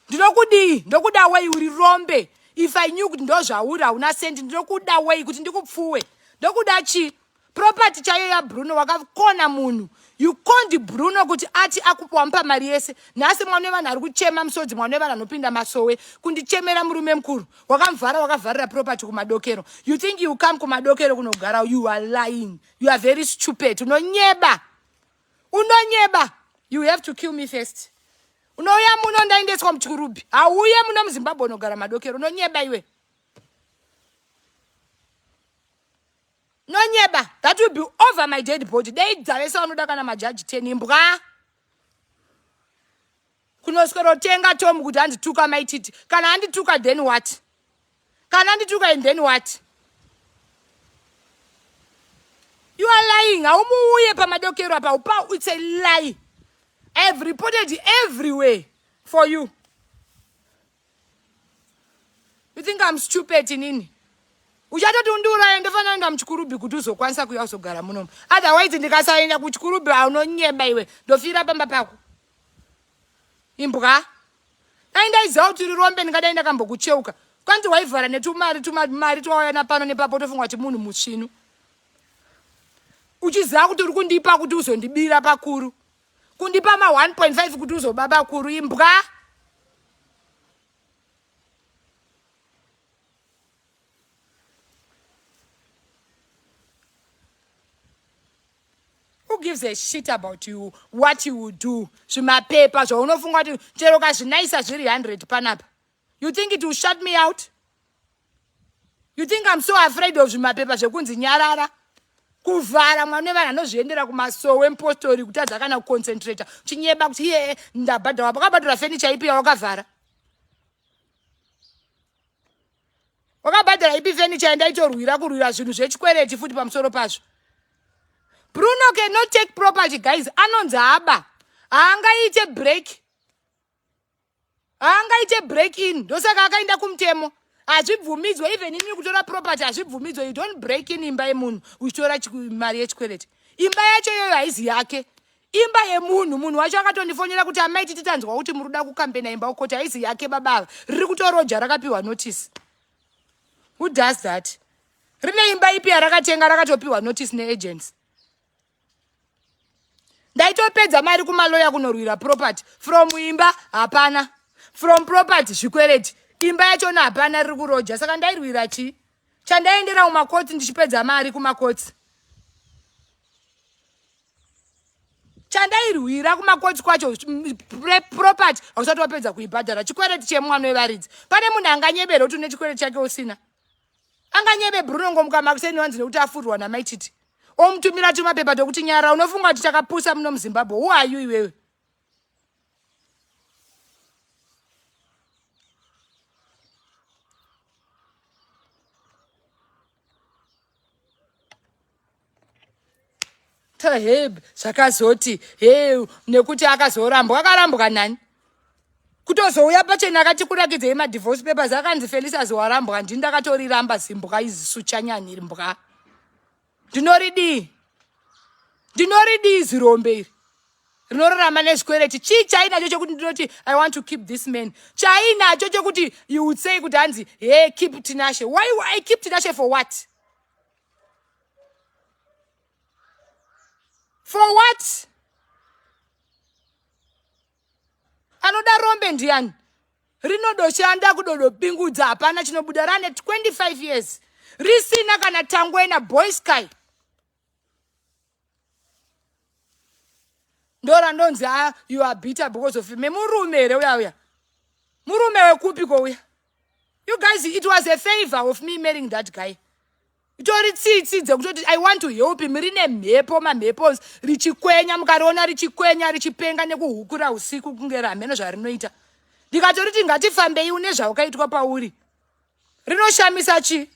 Ndinokudii? Ndokuda wei uri rombe. If I knew kuti ndozvauri hauna sendi ndinokuda wei kuti ndikupfuwe. Ndokuda chii? Property chaiyo yaBruno wakakona munhu. You conned Bruno kuti ati akupa wamupa mari yese. Nhasi mwana wevanhu ari kuchema musodzi mwana wevanhu anopinda masowe kundichemera murume mukuru. Wakamuvhara wakavharira property kumadokero. You think you come kumadokero kunogara you are lying. You are very stupid. Unonyeba. Unonyeba. You have to kill me first. Unouya muno ndaendeswa muchikurubhi. Hauye muno muZimbabwe unogara madokero. Unonyeba iwe. Nonyeba. That will be over my dead body. Dei dzavese vanoda kana majaji 10 imbwa. Kunoswerotenga Tom kuti andituka maititi. Kana andituka then what? Kana andituka and then what? You are lying. Haumuuye pamadokero apa. Upa, it's a lie. I have reported everywhere for you. You think I'm stupid inini? Uchatoti undiuraye ndofanira kuenda muchikurubhi kuti uzokwanisa kuuya kuzogara munomu. Otherwise ndikasaenda kuchikurubhi haunonyeba iwe. Ndofira pamba pako. Imbwa. Dai ndaiziva kuti uri rombe ndingadai ndakambokucheuka. Kwanzi waivhara netumari tumari twauya napano nepapo tofunga kuti munhu musvinu. Uchiziva kuti uri kundipa kuti uzondibira pakuru. Kundipa ma 1.5 kuti uzoba pakuru imbwa. Who gives a shit about you what you will do zvimapepa zvaunofunga kuti chero ukazvinaisa zviri 100 panapa you think it will shut me out you think I'm so afraid of zvimapepa zvekunzi nyarara kuvhara mwana wevanhu anozviendera kumasowe mupostori kutadza kana kuconcentrata uchinyeba kuti iye ndabhadhara wakabhadhara fenicha ipi yawakavhara wakabhadhara ipi fenicha yandaitorwira kurwira zvinhu zvechikwereti futi pamusoro pazvo bruno cannot take property guys anonzi aba haangaite break haangaite break in ndosaka akaenda kumutemo hazvibvumidzwe even imi kutora property hazvibvumidzwe you don't break in imba yemunhu uchitora mari yechikwereti imba yacho iyoyo haizi yake imba yemunhu munhu wacho akatondifonera kuti amai titi tanzwa kuti muri kuda kukambena imba ukoti haizi yake baba ava riri kutoroja rakapiwa notice who does that rine imba ipi yarakatenga rakatopiwa notice neagency ndaitopedza mari kumaloya kunorwira property from imba hapana from property zvikwereti imba yachona hapana riri kuroja saka ndairwira chii chandaendera kumakotsi ndichipedza mari kumakotsi chandairwira kumakotsi kwacho property hausati wapedza kuibhadhara chikwereti chemwana wevaridzi pane munhu anganyebera kuti une chikwereti chake usina anganyebe bruno ngomuka makuseni wanzi nekuti afurwa namaititi omutumira tumapepa tokuti nyara unofunga kuti takapusa muno muzimbabwe who are you iwewe Taheb zvakazoti he nekuti akazorambwa akarambwa nani kutozouya pachena akati kurakidzei madivorce papers akanzi Felisas warambwa ndini ndakatoriramba zimbwa izisu chanyani mbwa ndinoridii ndinoridii zirombe iri rinorarama nezvikwereti chii chainacho chekuti ndinoti i want to keep this man chainacho chekuti you would say kuti hanzi he keep tinashe why i keep tinashe for what For what? Anoda rombe ndiani? Rinodoshanda kudodopingudza hapana chinobuda rane 25 years risina kana tangwena boy sky. Ndorandonzi ah, you are bitter because of me. Murume here uya uya? Murume wekupi ko uya? You guys, it was a favor of me marrying that guy. Itori tsitsi dzekutoti I want to help him. Rine mhepo, mamhepo richikwenya, mukariona richikwenya richipenga nekuhukura usiku kunge ramheno zvarinoita. Ndikatoriti ngatifambei une zvaukaitwa pauri. Rinoshamisa chii?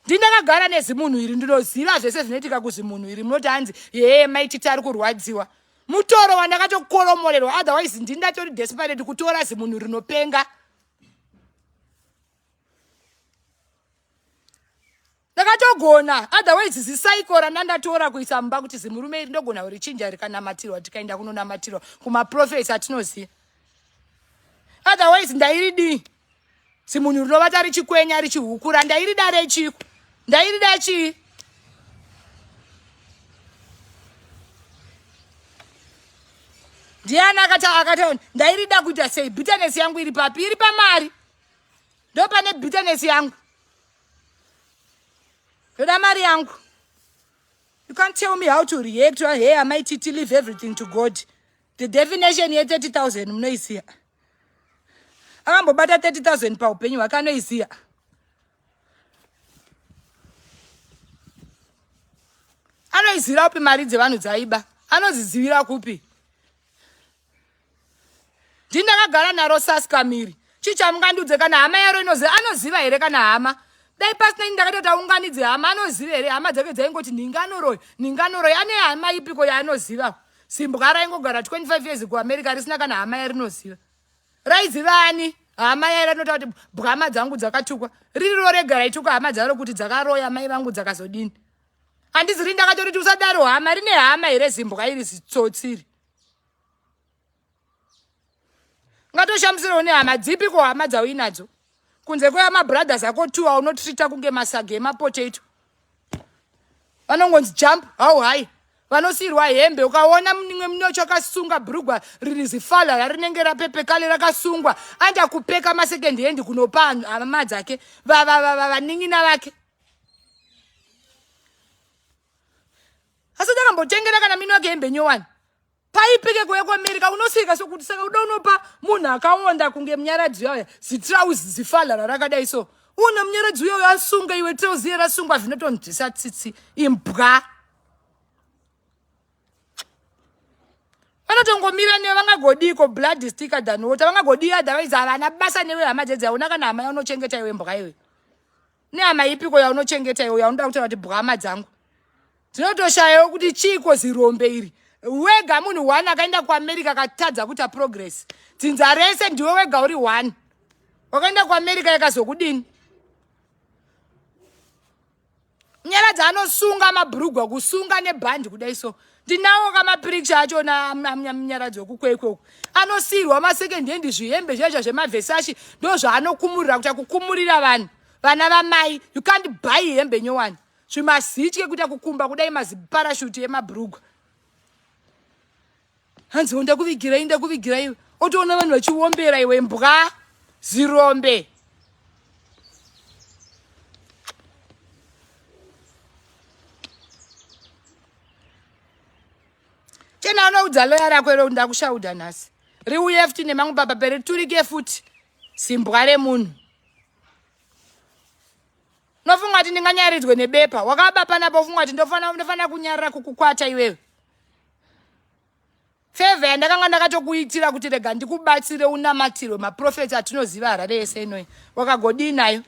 Ndindakagara nezimunhu iri, ndinoziva zvese zvinoitika kuzimunhu iri. Munoti hanzi yee maititi ari kurwadziwa. Mutoro wandakatokoromorerwa, otherwise ndindatori desperate kutora zimunhu rinopenga. Ndakatogona, otherwise zisaiko randandatora kuisa mumba kuti zimurume iri ndogona kurichinja rikanamatirwa, tikaenda kunonamatirwa kumaprofesi atinoziva. Otherwise ndairidii? Zimunhu rinovata richikwenya richihukura, ndairida rechiko? Ndairida chii? Ndiani akati akati ndairida kuita sei? Bitterness yangu iri papi? Iri pamari. Ndopane bitterness yangu. Ndoda mari yangu. You can't tell me how to react. Hey, amai Titi, leave everything to God. The definition ye 30,000 munoiziya. Akambobata 30,000 paupenyu hwake anoiziya. Anoizira kupi mari dzevanhu dzaiba? Anozizivira kupi? Ndini ndakagara naro saskamiri. Chii chamungandiudze kana hama yaro inoziva? Anoziva here kana hama? Dai pasina ini ndakatoti aunganidze hama, anoziva here hama dzake dzaingoti ninganoroyi, ninganoroyi. Ane hama ipiko yaanoziva? Simbwa raingogara 25 years kuAmerica risina kana hama yarinoziva. Raiziva ani? Hama yaira rinotaura kuti bwama dzangu dzakatukwa. Ririro rega raituka hama dzaro kuti dzakaroya mai vangu dzakazodini. Handizi rini ndakatoriti usadaro hama, rine hama here zimbwa iri zitsotsi iri? Ungatoshamisirawo nehama dzipi ko hama dzauinadzo kunze kweyamabrothers ako two aunotrita kunge masaga emapotato. Vanongonzi jump how high, vanosiyirwa hembe. Ukaona mumwe munocho akasunga bhurugwa riri zifala rarinenge rapepekale rakasungwa, anda kupeka masecond hand kunopa hama dzake vanin'ina vake. Asi takambotengera kana mino yake hembe nyowani. Paipike kuuya kuAmerica unoseka sokuti saka uda unopa munhu akaonda kunge munyaradzi uya zitrauzi zifalara rakadai so una munyaradzi uya uyo asunga iwe trauzi iye rasungwa zvinotonzwisa tsitsi imbwa. Vanotongomira newe vangagodiko blood is thicker than water vangagodii otherwise havana basa newe hama dzedzi hauna kana hama yaunochengeta iwe mbwa iwe. Nehama ipiko yaunochengeta iwe yaunoda kutaura kuti bwa hama dzangu. Tinotoshayawo kuti chiiko zirombe iri. Wega munhu one akaenda kuAmerica akatadza kuita progress. Dzinza rese ndiwe wega uri one. Wakaenda kuAmerica yakazokudini? Munyaradzi anosunga mabhurugwa kusunga nebhandi kudai so. Ndinawo kamapiricha acho na Munyaradzi wekukwekwe uku. Anosiirwa masekendi endi zvihembe zvaizva zvemavhesashi ndozvaanokumurira kuita kukumurira vanhu. Vana vamai, you can't buy hembe nyowani. Zvimazitye kuita kukumba kudai maziparashuti emabhurugwa. Hanzi ndakuvigirai, ndakuvigirai. Otoona vanhu vachiombera iwe mbwa zirombe. Chena anoudza loya rako iro ndakushauda nhasi. Riuye futi nemamwe baba periturike futi. Zimbwa remunhu. Unofunga kuti ndinganyaridzwe nebepa? Wakaba panapa ufunga kuti ndofanira kunyarara kukukwata iwewe. Favor yandakanga ndakatokuitira kuti rega ndikubatsire unamatirwe maprofeti atinoziva Harare yese inoyi. Wakagodii nayo?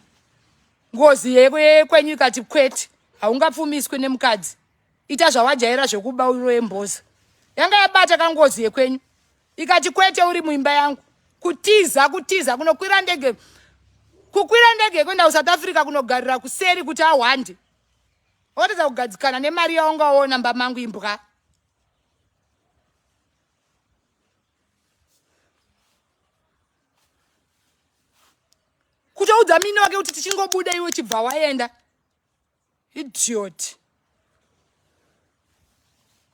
Ngozi yekwenyu ikati kwete, haungapfumiswi nemukadzi. Ita zvawajaira zvekuba uroye mboza. Yanga yabata kangozi yekwenyu. Ikati kwete uri muimba yangu. Kutiza, kutiza, kunokwira ndege. Kukwira ndege kuenda kuSouth Africa kunogarira kuseri kuti ahwande. Wakatadza kugadzikana nemari yaungaona mba mangu imbwa. Kutoudza mini wake kuti tichingobuda iwe chibva waenda. Idiot.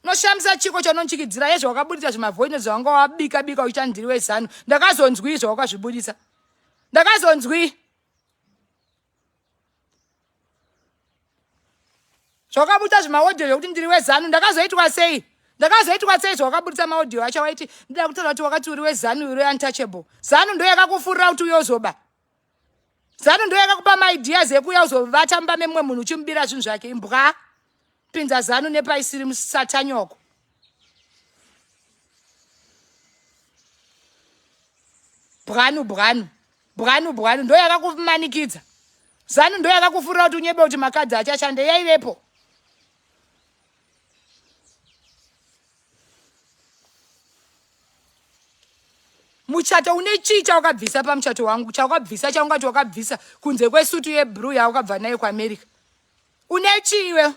Unoshamisa chiko chaunonchikidzira yezvo wakabudisa zvimavoine zvawanga wabika bika uchiita ndiri wezanu. Ndakazonzwii zvawakazvibudisa? Ndakazonzwii? Zvawakabudisa zvimaaudio zvekuti ndiri wezanu ndakazoitwa sei? Ndakazoitwa sei zvawakabudisa maaudio acho waiti ndida kutaura kuti wakati uri wezanu uri untouchable. Zanu ndo yakakufurira kuti uyozoba. Zanu ndo yakakupa maideas ekuuya uzovata mumba memumwe munhu uchimubira zvinhu zvake. Imbwa. Pinza zanu nepaisiri musatanyoko. Bwanu bwanu. Bwanu bwanu ndo yakakumanikidza. Zanu ndo yakakufurira kuti unyebe kuti makadzi achashande yaivepo. Muchato une chii chawakabvisa pamuchato wangu? Chawakabvisa chaungati wakabvisa kunze kwesutu yeblue yawakabva nayo kuAmerica. Une chii iwe?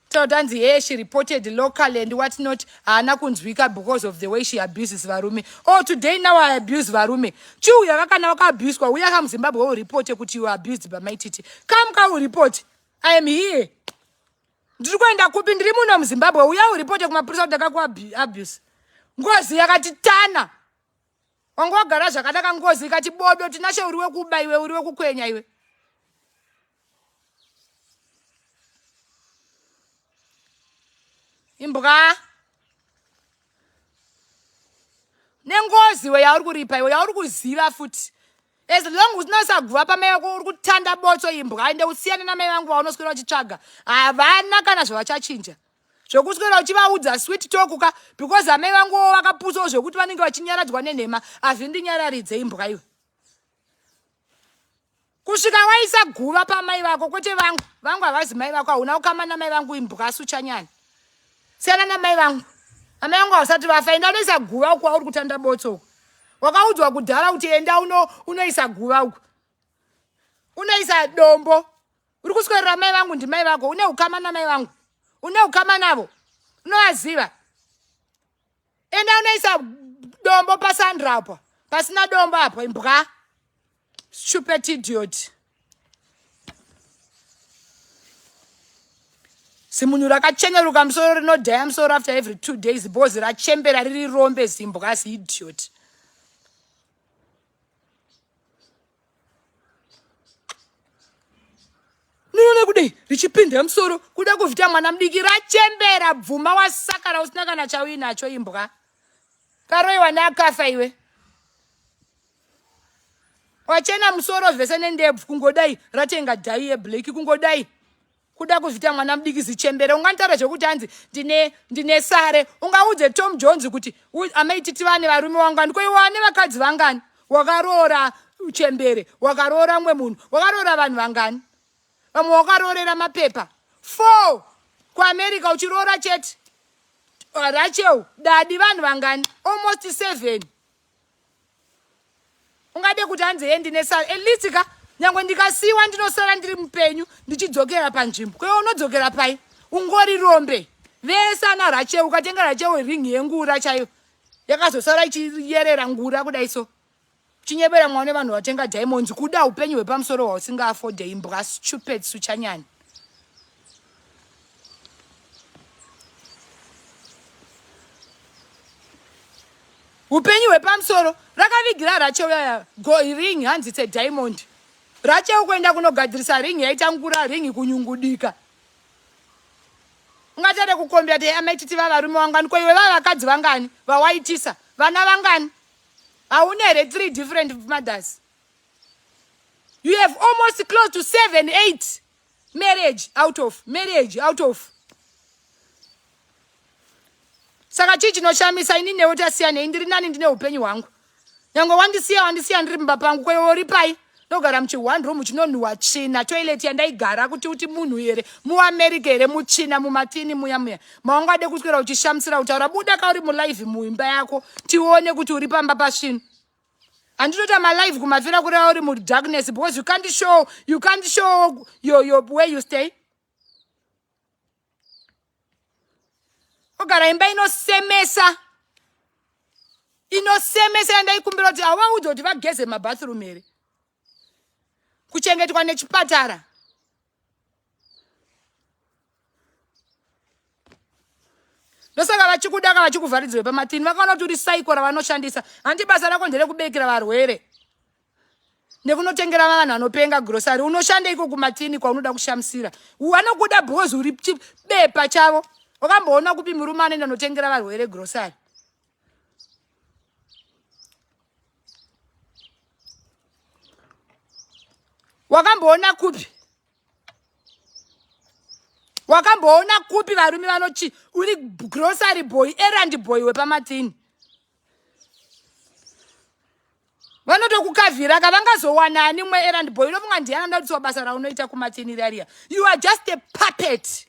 Tanzi hey, she reported local and what not. Haana kunzwika because of the way she abuses varume. Oh, today now I abuse varume. Chiuya kakana wakaabuswa, uya ka muZimbabwe uripote kuti you are abused by Mai Titi. Come ka uripoti. I am here. Ndiri kuenda kupi? Ndiri muno muZimbabwe. Uya uripote kumapurisa kuti ndakakuabuse. Ngozi yakati tana. Wanga wagara zvakanaka ngozi ikati bodo Tinashe uri wekuba iwe uri wekukwenya iwe. Imbwa. Nengozi iwe yauri kuripa iwe yauri kuziva futi. As long usina saguva pamai vako uri kutanda botso imbwa ende usiyane namai vangu vaunoswera uchitsvaga. Havana kana zvavachachinja. Zvekuswera uchivaudza sweet talk ka because amai vangu vakapusawo zvekuti vanenge vachinyaradzwa nenhema hazvindinyararidze imbwa iwe. Kusvika waisa guva pamai vako kwete vangu. Vangu havazi mai vako hauna kukama namai vangu imbwa suchanyani. Siyana namai vangu. Amai vangu havasati vafa enda unoisa guva uko wauri kutanda botso uko. Wakaudzwa kudhara kuti enda uno unoisa guva uko. Unoisa dombo. Uri kuswerera mai vangu ndimai vako. Une ukama namai vangu. Une ukama navo. Unovaziva. Enda unoisa dombo paSandra apo. Pasina dombo apo imbwa. Stupid idiot. Zimunhu rakacheneruka musoro rinodhaya musoro after every 2 days because rachembera riri rombe zimbwa ziidiot. Ninoona kudai richipinda musoro kuda kuvhita mwana mudiki rachembera bvuma wasakara usina kana chauinacho imbwa. Karoiwa neakafa iwe. Wachena musoro zvese nendebvu kungodai ratenga dhai yeblack kungodai kuda kuzvita mwana mudiki zichembere unganditaura zvekuti hanzi ndine ndine sare ungaudze Tom Jones kuti amai titi vane varume wangani ko iwe ane vakadzi vangani wakaroora chembere wakaroora mumwe munhu wakaroora vanhu vangani vamwe wakaroorera mapepa four kuAmerica uchiroora chete Rachel dadi vanhu vangani almost 7 ungade kuti hanzi he ndine sara at least ka nyangwe ndikasiwa ndinosara ndiri mupenyu ndichidzokera panzvimbo kwewe unodzokera pai ungori rombe vese ana rachel ukatenga rachel ring yengura chaiyo yakazosara ichiyerera ngura kudai so chinyebera mwana vanhu vatenga diamonds kuda upenyu hwepamusoro hwausingaafode imbwa stupid suchanyani Upenyu hwepamusoro rakavigira Rachel yaya go ring hanzi it's a diamond. Rachel kuenda kunogadzirisa ring yaita ngura ring kunyungudika. Ungatade kukombya te amai titi vavarume wangani ko iwe vavakadzi vangani vawaitisa vana vangani hauna here three different mothers you have almost close to 7 8 marriage out of marriage out of Saka chii chinoshamisa ini newe tasiyanei ndiri nani ndine upenyu hwangu. Nyangwe wandisiya wandisiya ndiri mumba pangu ko iwe uri pai? Ndogara muchi one room chinonhuwa tsvina toilet yandaigara kuti uti munhu here muAmerica here mutsvina mumatini muya muya maungade kuswera uchishamisira kutaura buda ka uri mulive muimba yako tione kuti uri pamba pasvinu handinoita malive kumafira kureva uri mudarkness because you can't show, you can't show your, your, where you stay ogara imba inosemesa inosemesa yandaikumbira kuti havaudza kuti vageze mabathroom here. Kuchengetwa nechipatara. Ndosaka vachikuda ka vachikuvharidzirwe pamatini vakaona kuti uri saiko ravanoshandisa. Hanti basa rako nderekubekera varwere nekunotengera vanhu vanopenga grocery. Unoshandeiko kumatini kwaunoda kushamisira? Vanokuda because uri chibepa chavo. Wakamboona kupi murume anoenda notengera varwere grocery? Wakamboona kupi? Wakamboona kupi varume vanochi uri grocery boy, errand boy wepamatini? Vanotokukavhira ka vangazowana ani mwe errand boy? Unofunga ndiani anoda kutsiwa basa raunoita kumatini rariya? You are just a puppet.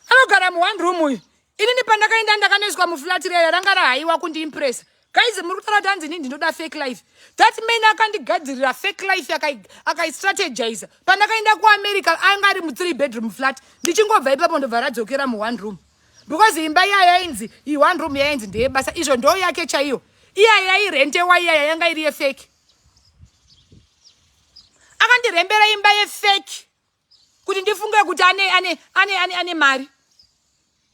Anogara muone room uyu. Inini pandakaenda ndakanoiswa muflat rera ranga rahaiwa kundiimpressa. Guys, muri kutaura kuti hanzi inini ndinoda fake life. That man akandigadzirira fake life akaistrategiza. Pandakaenda kuAmerica anga ari mu3 bedroom flat. Ndichingobva ipapo ndobva radzokera mu1 room. Because imba iya yainzi, iyi one room yainzi ndeyebasa, izvo ndo yake chaiyo. Iya yairentewa iya yanga iri yefake. Akandirembera imba yefake kuti ndifunge kuti ane ane ane ane ane mari.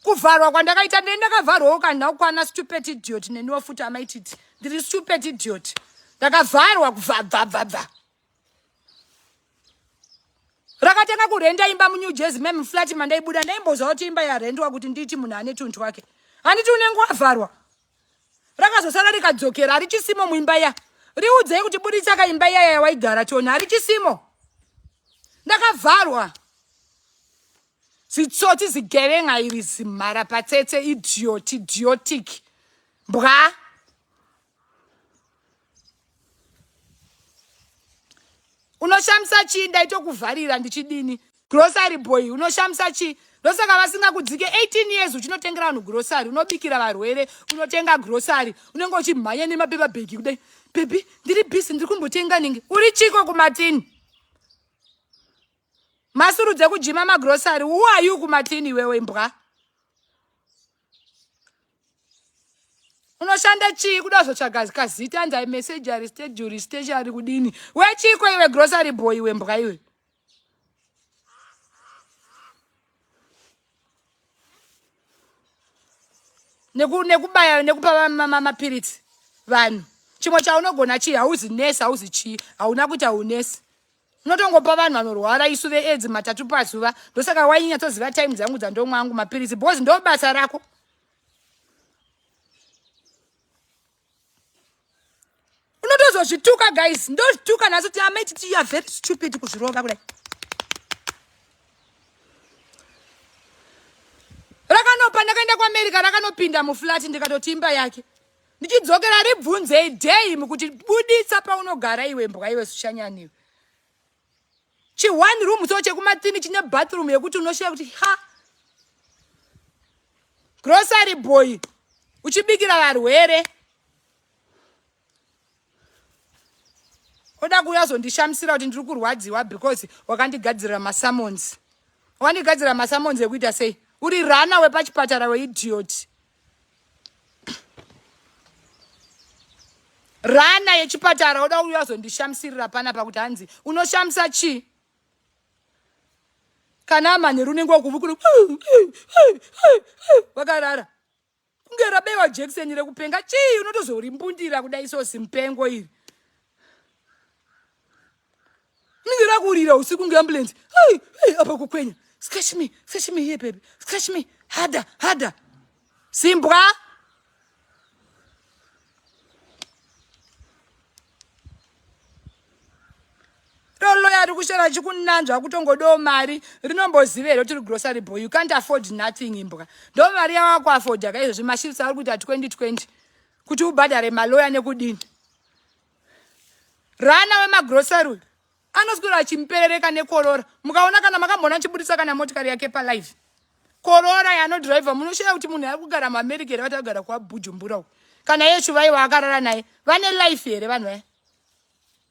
Kuvharwa kwandakaita ndee ndakavharwawo kana kwana stupid idiot neniwo futi amaititi ndiri stupid idiot. Ndakavharwa kubva Rakatanga kurenda imba muNew Jersey mem flat mandaibuda ndaimbozwa kuti imba yarendwa kuti nditi munhu ane tunhu twake. Handiti unenge wavharwa. Rakazosara rikadzokera harichisimo muimba iya. Riudzei kuti buritsa ka imba iya yawaigara tione harichisimo. Ndakavharwa. Zitsotsi zigevenga iri zimhara patsetse idiot idiotic. Mbwa. Unoshamisa chii? Ndaitokuvharira ndichidini? Grocery boy unoshamisa chii? Ndosaka vasingakudzike 18 years uchinotengera vanhu grocery, unobikira varwere, unotenga grocery, unenge uchimhanya nemapepa bhegi kudai. Baby, ndiri busy ndiri kumbotenga ningi. Uri chiko kumatini? Masuru dzekujima magrocery, who are you kumatini iwewe mbwa? Unoshanda chii kuda kuzotsvaga kazita anzi message stationary stationary kudini? Wechiko iwe grocery boy iwe mbwa iwe. Nekubaya nekupa mapiritsi vanhu. Chimwe chaunogona chii? Hauzi nurse, hauzi chii, hauna kuita unesi. Unotongopa vanhu vanorwara isu veAIDS matatu pazuva. Ndosaka wainyatsoziva time dzangu dzandomwa angu mapiritsi because ndo basa rako. Unotozozvituka guys, ndozvituka nhasi kuti amaititi you are very stupid kuzvirova kudai. Rakanopa ndakaenda kuAmerica rakanopinda muflat ndikatoti imba yake. Ndichidzokera ribvunzei day kuti buditsa paunogara iwe mbwa iwe sushanyaniwe. Chi one room so chekumatini chine bathroom yekuti unoshaya kuti ha. Grocery boy uchibikira varwere. Oda kuuya zondishamisira kuti ndiri kurwadziwa because wakandigadzirira masummons. Wandigadzirira masummons ekuita sei? Uri rana wepachipatara weidiot. Rana yechipatara oda kuuya zondishamisirira panapa kuti hanzi unoshamisa chii? Kana manheru unenge wakuvukura wakarara kunge rabaiwa jekiseni rekupenga chii unotozorimbundira kudai so zimupengo iri rinenge rakurira usiku kunge ambulance. Hey, hey, apa kukwenya. Scratch me, scratch me here baby, scratch me harder, harder. Simbwa. Roloya ari kushora achikunanzva kutongodawo mari rinomboziva here kuti uri grocery boy you can't afford nothing imbwa ndo mari yawakuafodha ka izvozvi mashifts ari kuita 2020 kuti ubhadhare maloya nekudini rana wemagrocery uyu anoswera achimuperereka nekorora mukaona kana makamboona achibudisa kana motikari yake palive korora yaanodriver munoshaya kuti munhu ari kugara muamerica here vati agara kwabujumbura uku kana iye shuvaiwa akarara naye vane life here vanhu vaya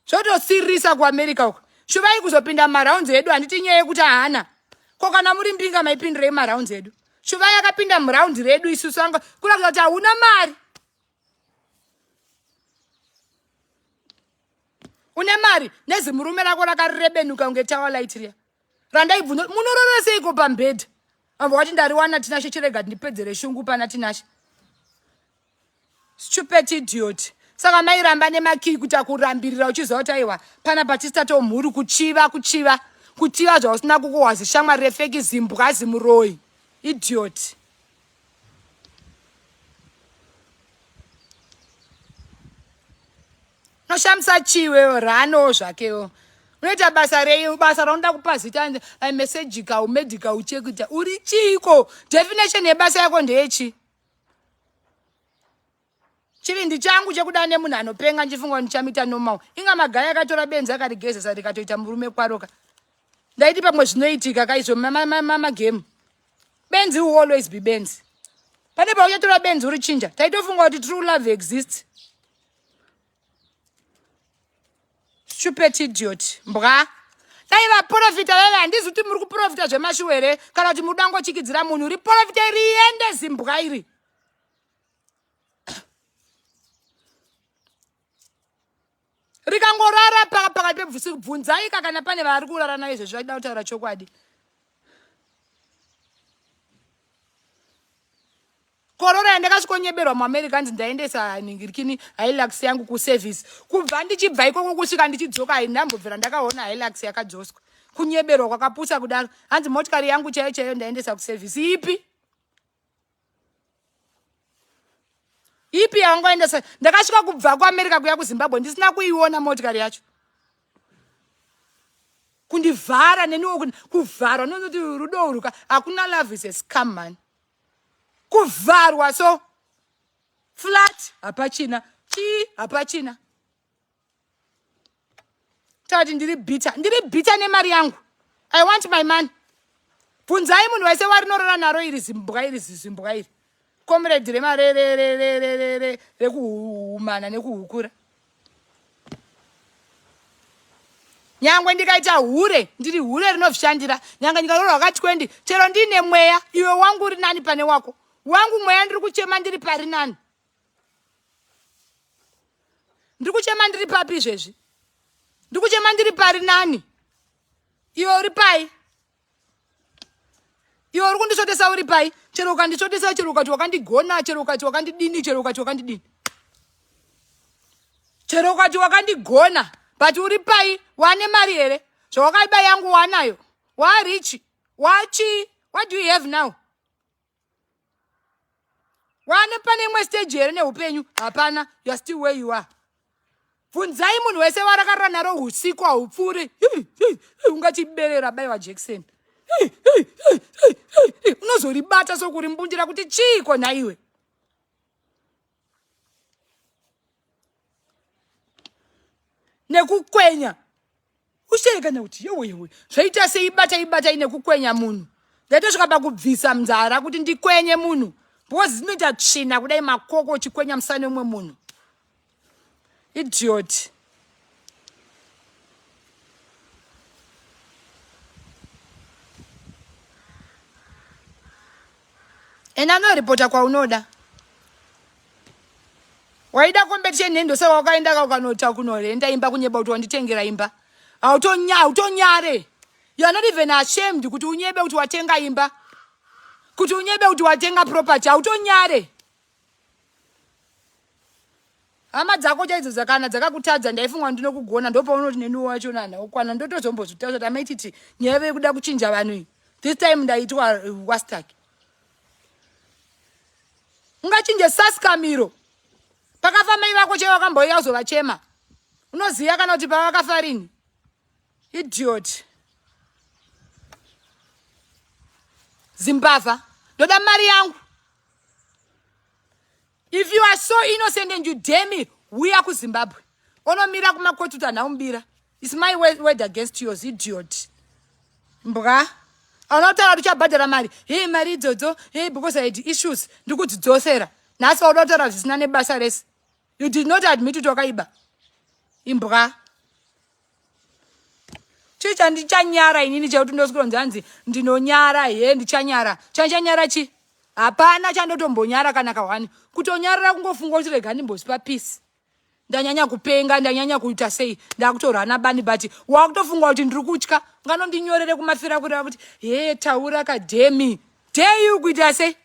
zvotosiririsa kuamerica uko shuvai kuzopinda mumarounds edu handiti nyaya yekuti haana ko kana muri mbinga maipindirei mumarounds edu shuvai akapinda muround redu isusu anga kuratidza kuti hauna mari. Une mari nezimurume rako rakarebenuka kunge tower light riya. Randaibvunza munorora seiko pambedha? Ambwa wati ndariwana Tinashe chirega ndipedzere shungu pana Tinashe. Stupid idiot. Saka mairamba nemakii kuti akurambirira uchiziva kuti aiwa panapa tisi mhuri kuchiva kuchiva kuchiva zvausina kukohwa zishamwari refeki zimbwa zimuroyi idiot. Unoshamisa chiwewo ranowo zvakewo unoita basa rei basa raunoda kupa zita I'm a surgical medical chekuita uri chiiko definition yebasa yako ndeyechi chivindi changu chekuda nemunhu anopenga ndichifunga ndichamuita normal inga magaya akatora benzi akarigezesa rikatoita murume kwaroka ndaiti pamwe zvinoitika kaizvo mamagame benzi will always be benzi pane pauchatora benzi urichinja taitofunga kuti true love exists stupid idiot mbwa dai vaprofita vaive handizi kuti muri kuprofita zvemashuwa here kana kuti muri kudangochikidzira munhu riprofita riende zimbwa iri rikangorara pakati pebvusiku bvunzai ka kana pane vari kurara nayo izvezvi vachida kutaura chokwadi Korora yandakasvikonyeberwa muAmerica hanzi ndaendesa ningirikini Hilux yangu kuservice. Kubva ndichibva ikoko kusvika ndichidzoka haindambobvira ndakaona Hilux yakadzoswa. Kunyeberwa kwakapusa kudaro. Hanzi motikari yangu chaiyo chaiyo ndaendesa kuservice. Ipi? Ipi yawangoendesa? Ndakasvika kubva kuAmerica kuya kuZimbabwe ndisina kuiona motikari yacho. Kundivhara neniwo kuvharwa nonoti rudo urwu hakuna love is a scam man. Kuvharwa so flat hapachina chii hapachina tati ndiri bitter ndiri bitter nemari yangu i want my money bvunzai munhu wese warinorora naro iri zimbwa iri zizimbwa iri comrade remarerererere rekuhumana nekuhukura nyangwe ndikaita hure ndiri hure rinovshandira nyangwe ndikaroorwa ka 20 chero ndiine mweya iwe wangu uri nani pane wako wangu mweya ndiri kuchema ndiri pari nani ndiri kuchema ndiri papi izvezvi ndiri kuchema ndiri pari nani iwe uri pai iwe uri kundisvotesa uri pai chero ukandisvotesa chero ukati wakandigona chero ukati wakandidini chero ukati wakandidini chero ukati wakandigona but uri pai wane mari here zvawakaiba yangu wanayo warichi wachii what do you have now wane pane imwe stage here neupenyu hapana you are still where you are bvunzai munhu wese warakarara naro usiku haupfuuri ungachiberera baiwa jackson unozoribata sokurimbundira kuti chiiko nhaiwe nekukwenya ushe kana kuti yowe yowe zvaita sei bata ibata ine kukwenya munhu ndaitosvika pakubvisa nzara kuti ndikwenye munhu because dzinoita tsvina kudai makoko uchikwenya musana umwe munhu idiot ende anoripota kwaunoda waida competition neni ndosaka wakaenda ka ukanota kunorenda imba kunyeba kuti wanditengera imba hautonyare you are not even ashamed kuti unyebe kuti watenga imba kuti unyebe kuti watenga property hautonyare hama dzako chaidzo dzakana dzakakutadza ndaifunga ndinokugona ndopaunoti neni wacho nana ukwana ndotozombozvitaura kuti amaititi nyaya vekuda kuchinja vanhu iyi this time ndaitwa wastak ungachinje saskamiro pakafa mai vako chaivo wakambouya kuzovachema unoziva kana kuti pavakafa rini idiot zimbavha ndoda mari yangu if you are so innocent and you dare me uya kuzimbabwe onomira kumakoti kuti hanhaumubira its my word against yours idiot mbwa auna kutaura kuti uchabhadhara mari hei mari idzodzo hei because i had issues ndikudzidzosera nhasi vauda kutaura zvisina nebasa rese you did not admit kuti wakaiba imbwa chii chandichanyara inini chekuti ndosikuronzi hanzi ndinonyara he ndichanyara chandichanyara chi hapana chandotombonyara kana kahwani kutonyarara kungofunga kuti rega ndimbozvipa peace. Ndanyanya kupenga, ndanyanya kuita sei, ndakutorana bani, but wakutofunga kuti ndiri kutya. Nganondinyorere kumafira kureva kuti he taura kadhemi dei kuita sei.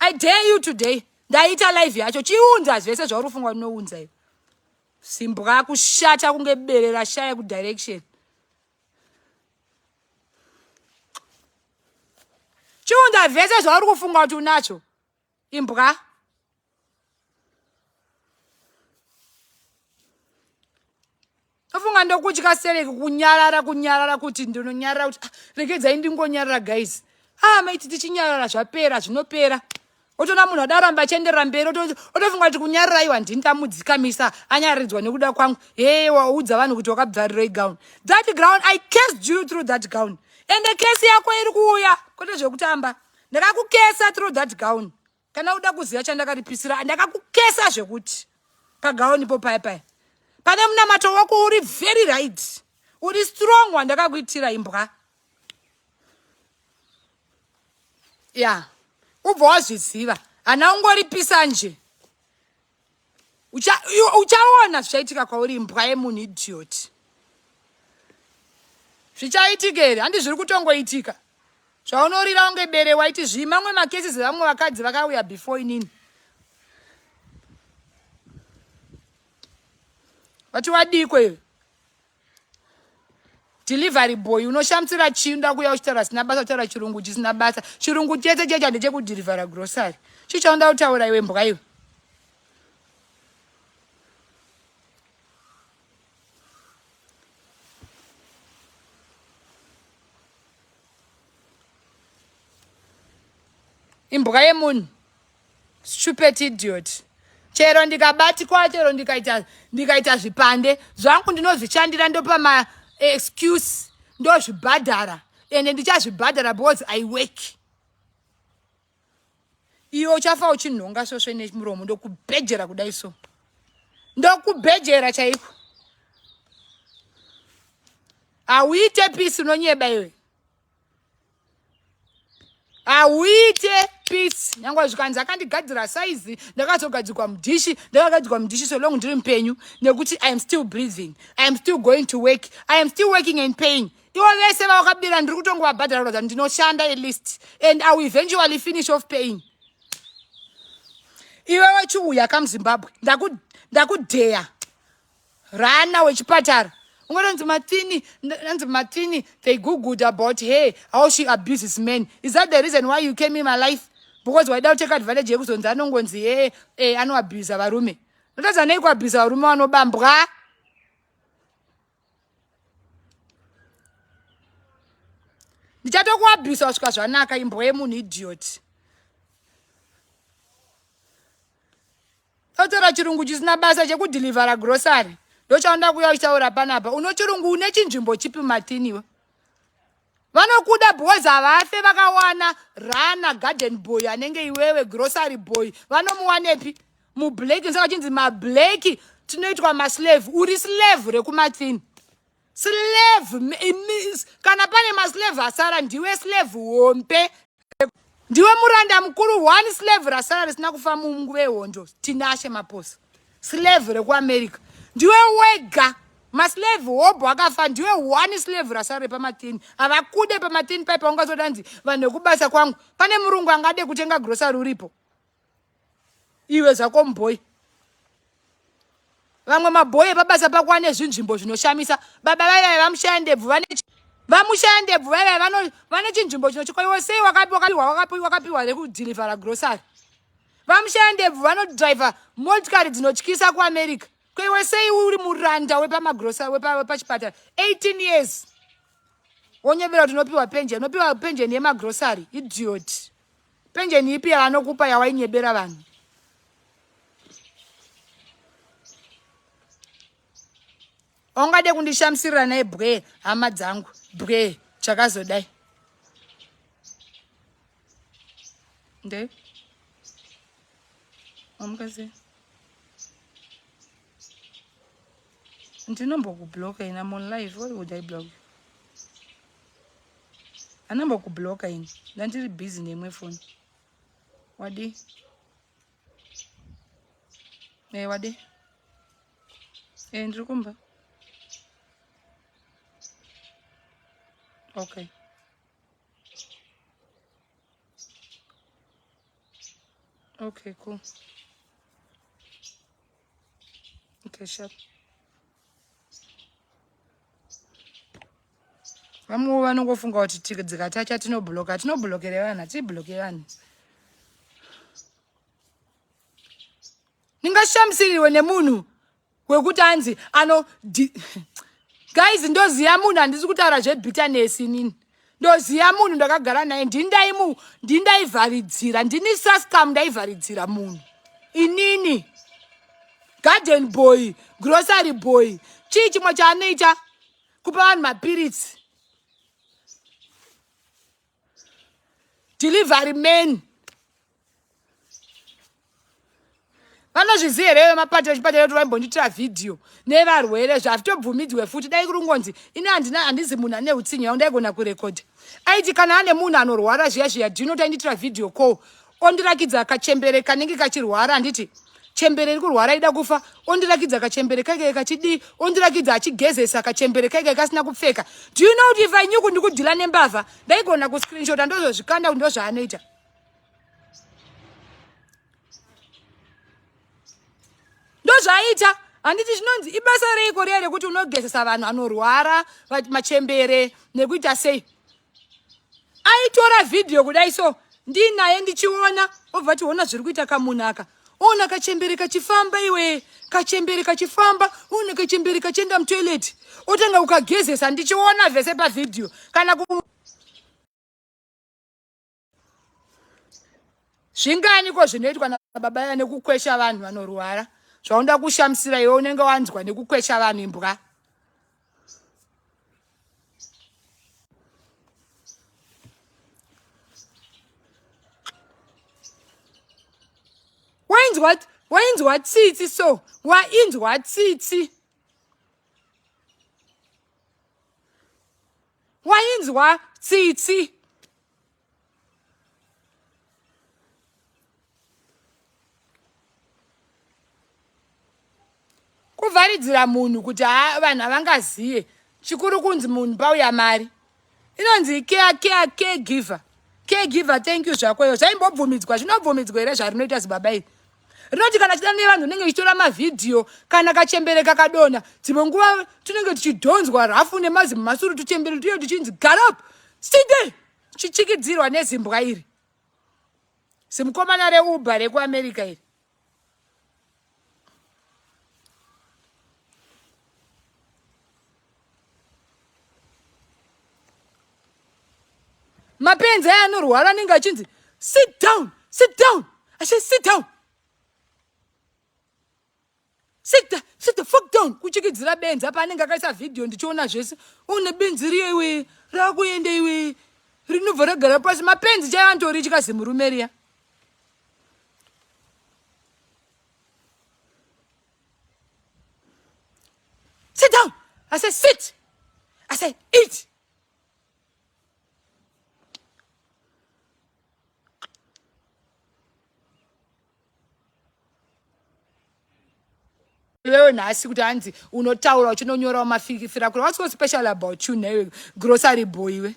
I dare you today. Ndaita live yacho. Chiunza zvese zvauri kufunga unounza iwe. Simbwa kushata kunge bere rashaya kudirection. Chiunza zvese zvauri kufunga kuti unacho. Imbwa. Ofunga ndokutya sereki kunyarara kunyarara kuti ndinonyarara kuti ah, regedzai ndingonyarara guys. Ah maiti tichinyarara zvapera zvinopera. Otoona munhu adaramba achienderera mberi otofunga kuti kunyarara aiwa ndini ndamudzikamisa anyararidzwa nekuda kwangu. Hey waudza vanhu kuti wakabvarirei gown. That gown I cursed you through that gown. And the case yako iri kuuya kwete zvekutamba. Ndakakukesa through that gown. Kana uda kuziva chandakaripisira ndakakukesa zvekuti pagaoni po paya paya pane munamato wako uri very right uri strong wandakakuitira imbwa ya yeah. Ubva wazviziva hana ungoripisa nje uchaona zvichaitika kwauri imbwa yemunhu idiot zvichaitika here handi zviri kutongoitika zvaunorira unge bere waiti zvii mamwe macases evamwe vakadzi vakauya before inini vati wadiko iwe delivery boy unoshamisira chii unoda kuuya uchitaura zvisina basa kutaura chirungu chisina basa chirungu chese checha ndechekudhilivhara grocery chii chaunoda kutaura iwe mbwa iwe imbwa yemunhu stupid idiot chero ndikabatikwa chero ndikaita ndikaita zvipande zvangu ndinozvishandira ndopa ma excuse ndozvibhadhara ende ndichazvibhadhara because i work iwe uchafa uchinhonga svosve nemuromo ndokubhejera kudai so ndokubhejera chaiko hauite pisi unonyeba iwe hauite peace nyangwe zvikanzi akandigadzira saizi ndakazogadzikwa mudhishi ndakagadzikwa mudhishi so long ndiri mupenyu nekuti iam still breathing iam still going to work iam still working and paying ivo vese vawakabira ndiri kutongovabhadhara kuratidza ndinoshanda at least and i will eventually finish off paying iwe wechiuya kamuzimbabwe ndakudheya rana wechipatara ungatonzi matini anzi matini they googled about her how she abuses men is that the reason why you came in my life because waida kuteka advantage yekuzonzi anongonzi ye eh, anoabusa varume notadza nei kuabusa varume vanobambwa ndichatokuabusa kusvika zvanaka imbwa yemunhu idiot Otora chirungu chisina basa chekudhilivhara grocery ndochaunoda kuuya uchitaura panapa. Uno chirungu une chinzvimbo chipi Martin iwe? Vanokuda because havafe vakawana rana garden boy anenge iwewe grocery boy vanomuwanepi? Mublack saka chinzi mablack tinoitwa maslave uri slave rekumatini slave kana pane maslave asara ndiwe slave hombe ndiwe muranda mukuru one slave rasara risina kufa munguva yehondo tinashe maposa slave rekuamerica ndiwe wega maslave hobho akafa ndiwe one slave rasara repamatini havakude pamatini pai paungazodanzi vanhu vekubasa kwangu pane murungu angade kutenga grocery uripo iwe zvako mubhoyi vamwe mabhoyi epabasa pako ane zvinzvimbo zvinoshamisa baba vaivai vamushaya ndebvu vane vamushaya ndebvu vaivai vane chinzvimbo chinochikwa iwe sei wakapiwa rekudhilivhara grocery vamushaya ndebvu vanodriver motikari dzinotyisa kuamerica ko iwe sei uri muranda wepamagrocery wepachipatara 18 years wonyebera kuti unopiwa penjeni unopiwa penjeni yemagrocery idiot Penjeni ipi yavanokupa yawainyebera vanhu? Ungade kundishamisirira naye bwee hama dzangu bwee chakazodai. Nde? Wamuka sei? Ndinombokubloka ini, I'm on live. Why would I block you? Anambokubloka ini. Ndandiri busy neimwe phone. Wadii? Eh, wadi eh, ndiri kumba. Okay. Okay, cool. Okay, sharp. Vamwe vanongofunga kuti dzikatacha tinobloka, tinoblokere vanhu, hatibloke vanhu. Ndingashamisiriwe nemunhu wekuti anzi ano guys, ndoziya munhu, handisi kutaura zvebitterness inini. Ndoziya munhu ndakagara naye, ndindaimu ndindaivharidzira, ndini sascam ndaivharidzira munhu inini. Garden boy, grocery boy, chii chimwe chaanoita? Kupa vanhu mapiritsi, delivery man. Vanozviziva here vemapati vechipatara kuti vaimbondiitira vhidhiyo nevarwere? Zvazvitobvumidzwe futi. Dai kuri kungonzi ini handina, handizi munhu ane utsinye yangu, ndaigona kurekodha. Aiti kana ane munhu anorwara zviya zviya, do taindiitira vhidhiyo call, ondirakidza kachembere kanenge kachirwara, handiti chembere iri kurwara ida kufa, ondirakidza kachembere kaike kachidii, ondirakidza achigezesa kachembere kaike kasina kupfeka. Do you know kuti if I knew kuti ndikudhila nembavha, ndaigona kuscreenshota ndozozvikanda kuti ndozvaanoita? Ndozvaaita, handiti? Zvinonzi ibasa reiko riya rekuti unogezesa vanhu vanorwara, machembere nekuita sei? Aitora vhidhiyo kudai so, ndinaye ndichiona, obva tiona zviri kuita kamunhu aka. Ona kachembere kachifamba iwe, kachembere kachifamba, ona kachembere kachienda mutoilet, otanga kukagezesa, ndichiona vhese pavhidhiyo. Kana ku zvingani ko zvinoitwa nababa ya nekukwesha vanhu vanorwara zvaunoda kushamisira iwe, unenge wanzwa nekukwesha vanhu, imbwa. Wainzwa, wainzwa tsitsi so, wainzwa tsitsi, wainzwa tsitsi. Kuvharidzira munhu kuti ha, vanhu havangaziye. Chikuru kunzi munhu pauya mari. Inonzi care, care, caregiver, caregiver. Thank you zvakweyo. Zvaimbobvumidzwa, zvinobvumidzwa here zvarinoita zibaba iri? Rinoti kana chida nevanhu unenge ichitora mavhidhiyo, kana kachembere kakadonha, dzimwe nguva tinenge tichidhonzwa rafu nemazimasuru tuchembere tuye, tuchinzi get up, sit there, chichikidzirwa nezimbwa iri, zimukomana reUber rekuAmerica iri. Mapenzi aya anorwara anenge achinzi sit down, sit down. I say sit down, sit the, sit the fuck down. Kuchikidzira benzi apa anenge akaisa vhidhiyo, ndichiona zvese. Une benzi riye iwe, rakuenda iwe, rinobva ragara pasi. Mapenzi chaivo anotoritya zimurume riya. Sit down, I say sit, I say eat. Iwewe nhasi kuti hanzi unotaura uchinonyorawo mafikifirakura, what's so special about you newe grocery boy iwe?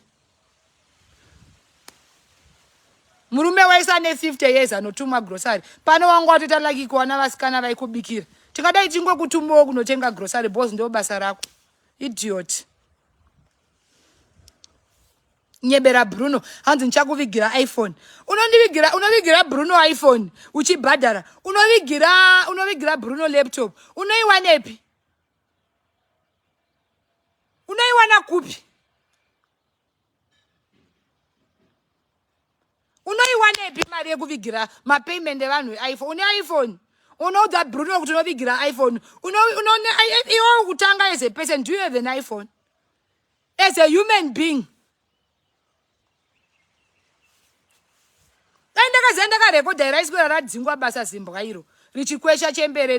Murume wese ane 50 years anotumwa grocery pano, wanga watoita laki kuwana vasikana vaikubikira. Tingadai tingokutumawo kunotenga grocery bos, ndo basa rako, idiot. Nyebera Bruno, hanzi ndichakuvigira iPhone. Unondivigira, unovigira Bruno iPhone uchibhadhara, unovigira, unovigira Bruno laptop, unoiwanepi? Unoiwana kupi? Unoiwanepi mari yekuvigira mapayment evanhu eiPhone? Une iPhone, unoudza Bruno kuti unovigira iPhone? Iwe kutanga, as a person, do you have an iPhone as a human being? Dai ndakaziva ndakarekodha iraiswera radzingwa basa zimbwa iro richikwesha chembere,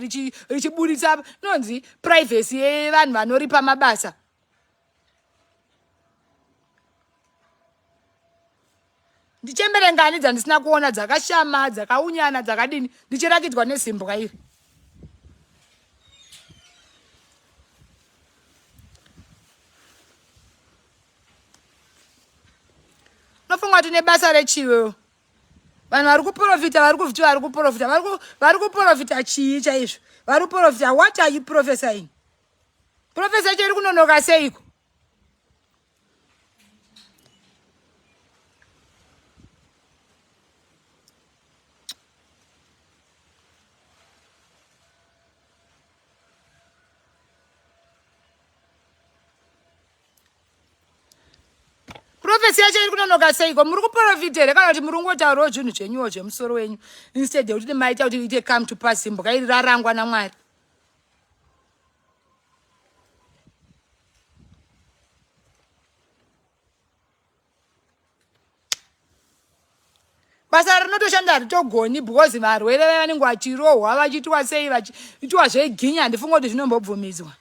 richiburitsa nonzi privacy yevanhu vanoripa mabasa. Ndichembere ngani dzandisina kuona dzakashama, dzakaunyana, dzakadini, ndichirakidzwa nezimbwa iri? Unofunga kuti une basa rechiwewo. Vanhu vari kuprofita vari kuvti vari kuprofita vari kuprofita chii chaizvo? Vari kuprofita what are you prophesying? Profesa yacho iri kunonoka seiko? Prophecy yacho iri kunonoka seiko? Muri kuprofita here kana kuti muri kungotaurawo zvinhu zvenyuwo zvemusoro wenyu instead yekuti maita kuti ite come to pass mbuka iri rarangwa naMwari. Basa rinotoshanda haritogoni because varwere vaya vanenge vachirohwa vachiitwa sei vachiitwa zveginya handifunga kuti zvinombobvumidzwa.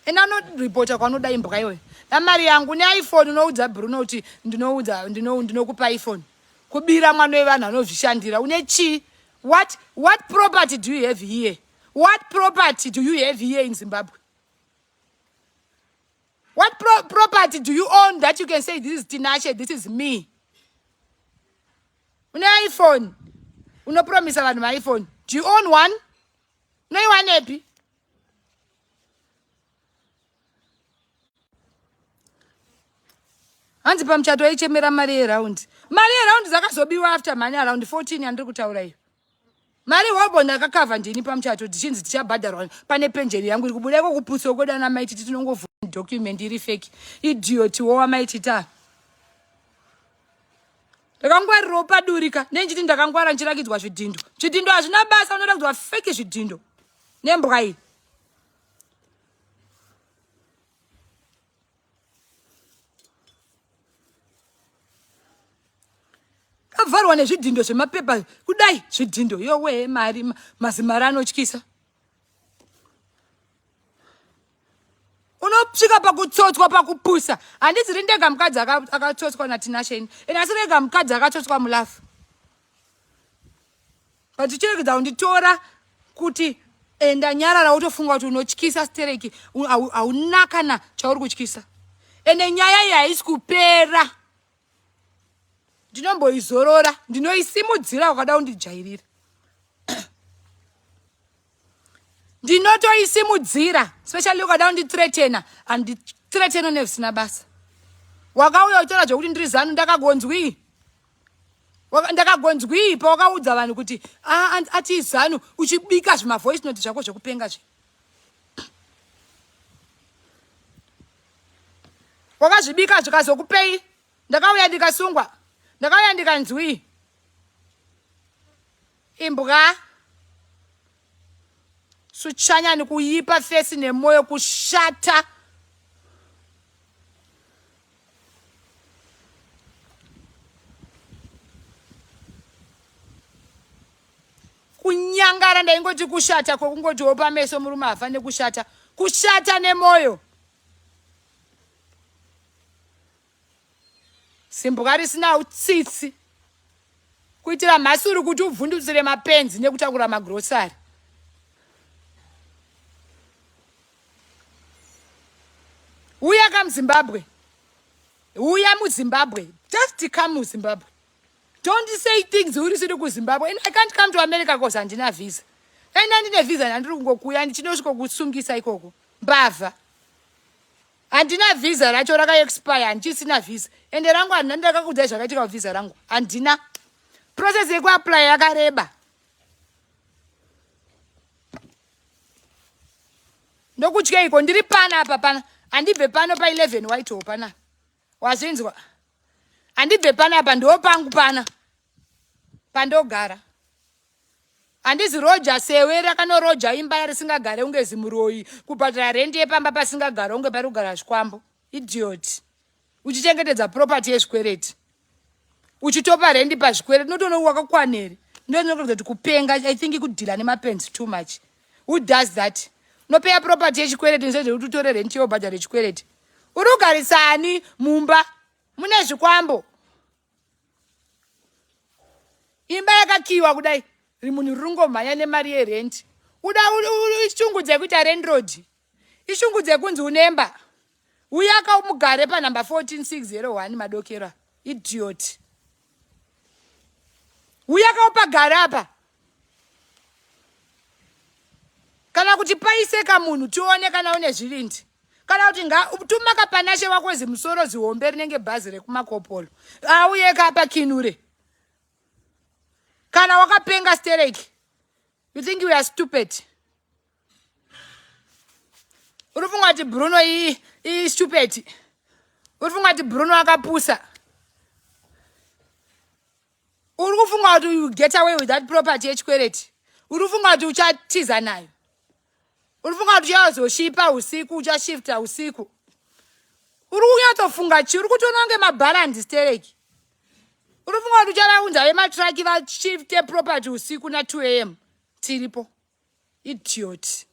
Enda unoripota kwaunoda imbwa iyoyo. Namari yangu neiphone unoudza Bruno kuti ndinoudza ndinokupa iphone. Kubira mwana wevanhu anozvishandira. Une chii? What what property do you have here? What property do you have here in Zimbabwe? What property do you own that you can say this is Tinashe, this is me? Une iPhone. Unopromisa vanhu maiPhone. Do you own one? Unoiwanepi? Hanzi pamuchato aichemera mari yeround. Mari yeround dzakazobiwa after mhani around 14 yandiri kutaura iyo. Mari hobo ndakakavha ndini pamuchato dzichinzi dzichabhadharwa pane penjeni yangu iri kubuda iko kuputso kwedu ana mai titi tinongovhura document iri fake. Idiot wo wamai tita. Ndakangwarirawo padurika nenjiti ndakangwara ndichirakidzwa zvidhindo. Zvidhindo hazvina basa unorakidzwa fake zvidhindo nembwa iyi. Kavharwa nezvidhindo zvemapepa kudai zvidhindo yowe mari mazimari anotyisa. Unosvika pakutsotswa pakupusa. Handizi ri ndega mukadzi akatsotswa naTinashe ini. Ende asi rega mukadzi akatsotswa mulafu. But uchiregedza kunditora kuti enda nyarara wotofunga kuti unotyisa stereki hauna kana chauri kutyisa. Ende nyaya iyi haisi kupera. Ndinomboizorora, ndinoisimudzira ukada kundijairira. Ndinotoisimudzira, especially ukada kundithreatena, andithreatena nezvisina basa. Wakauya uchitaura zvekuti ndiri Zanu ndakagonzwii? Ndakagonzwii pawakaudza vanhu kuti ati Zanu uchibika zvimavoice note zvako zvekupenga zve. Wakazvibika zvikazokupei? Ndakauya ndikasungwa. Ndakauya ndikanzwii? Imbwa. Suchanyani kuipa fesi nemoyo kushata. Kunyangara ndaingoti kushata kwekungoti wopa meso murume hafanire kushata. Kushata nemoyo. Zimbwa risina utsitsi. Kuitira mhasuru kuti ubvundutsire mapenzi nekutakura magrosari. Uya ka muZimbabwe. Uya muZimbabwe. Just come muZimbabwe. Don't say things uri siri kuZimbabwe. And I can't come to America cause handina visa. Dai ndandine visa ndandiri kungokuya ndichinosvika kusungisa ikoko. Mbavha. Handina visa racho raka expire handichisina visa. Ende rangu handina ndakakuudzai zvakaitika kuvisa rangu. Handina. Process yekuapply yakareba. Ndokutyeiko ndiri pana apa pana. Handibve pano pa 11 Whitehall pana. Wazvinzwa? Handibve pana apa ndo pangu pana. Pandogara. Handizi roja sewe rakanoroja imba risingagare unge zimuroyi kubhadhara rent yepamba pasingagare unge pari kugara zvikwambo. Idiot. Uchichengetedza property yezvikwereti. Uchitopa rent pazvikwereti unotoona wakakwana here? Ndozvinokuratidza kuti kupenga I think kudhila nemapenzi too much. Who does that? Unopeya property yechikwereti instead yekuti utore rent yobhadhara chikwereti. Uri kugarisani mumba mune zvikwambo. Imba yakakiwa kudai rimunhu rirungomhanya nemari yerent. Uda ishungu dzekuita landlord. Ishungu dzekunzi unemba. Uya kaumugare panumber 14601 madokero. Idiot. Uya kaupagare apa. Kana kuti paise kamunhu tione kana une zvivindi. Kana kuti tuma kapanashe wako zimusoro zihombe rinenge bhazi rekumakopolo. Auye kapa kinure. Kana wakapenga stereki. You think you are stupid? Uri funga kuti Bruno i i stupid? Uri funga kuti Bruno akapusa? Uri kufunga kuti you get away with that property yechikwereti? Uri kufunga kuti uchatiza nayo? Uri kufunga kuti uchazoshipa usiku, uchashifta usiku? Uri kunyatsofunga chii? Uri kutoona kunge mabharandi stereki? Uri kufunga kuti uchavaunza vematraki vashifte property usiku na 2 am? Tiripo. Idiot.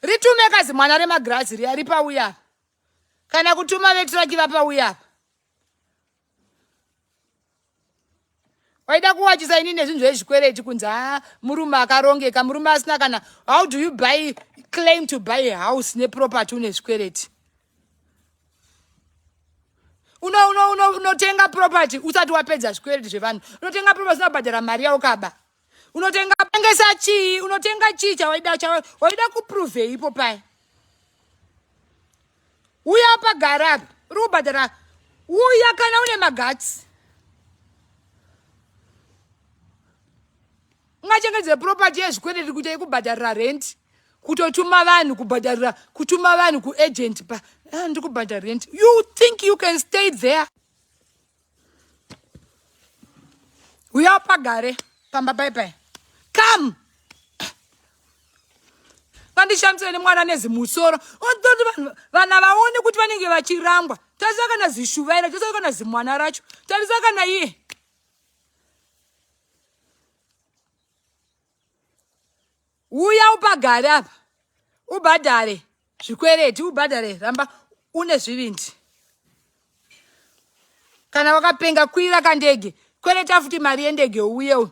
Ritume kazi mwana remagirazi riya ripauya. Kana kutuma vetraki vapauya apa. Waida kuwachisa ini nezvinhu zvezvikwereti kunzi ha murume akarongeka, murume asina kana. How do you buy claim to buy a house neproperty une zvikwereti? Unotenga property usati wapedza zvikwereti zvevanhu. Unotenga property usina kubhadhara mari yaukaba. Unotenga tengesa chii? Unotenga chii chawaida waida kuprove ipo paya? Uya pagara apa, uri kubhadhara. Uya kana une magatsi. Ungachengetedze property yezvikwereti kuita yekubhadharira rent, kutotuma vanhu kubhadharira, kutuma vanhu kuagent pa ndiri kubhadhara rent. You think you can stay there? Uya pagare pamba pai pai. Come. Ngandishamisire nemwana nezimusoro. Ototi vanhu vana vaone kuti vanenge vachirangwa. Tarisa kana zishuvaira, tarisa kana zimwana racho. Tarisa kana iye. Uya upagare apa. Ubhadhare zvikwereti, ubhadhare, ramba une zvivindi. Kana wakapenga kwira kandege, kwereta futi mari yendege uye uyu.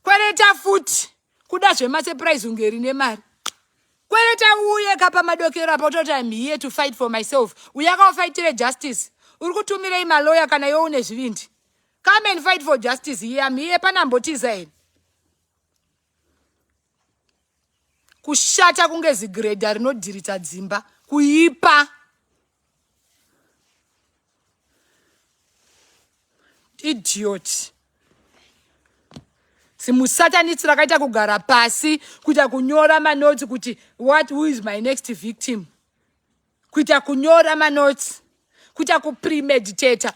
Kwereta futi kuda zvemasurprise unge rine mari. Kwereta uye kapa madokero apa utoti I'm here to fight for myself. Uya kaofaitire justice. Uri kutumirei maloya kana iwe une zvivindi? Come and fight for justice here. I'm here panambotiza here. Kushata kunge zigredha rinodhiritsa dzimba. Kuipa. Idiot. Zimusatanitsi rakaita kugara pasi kuita kunyora manotsi kuti what who is my next victim. Kuita kunyora manotsi. Kuita kupremeditator.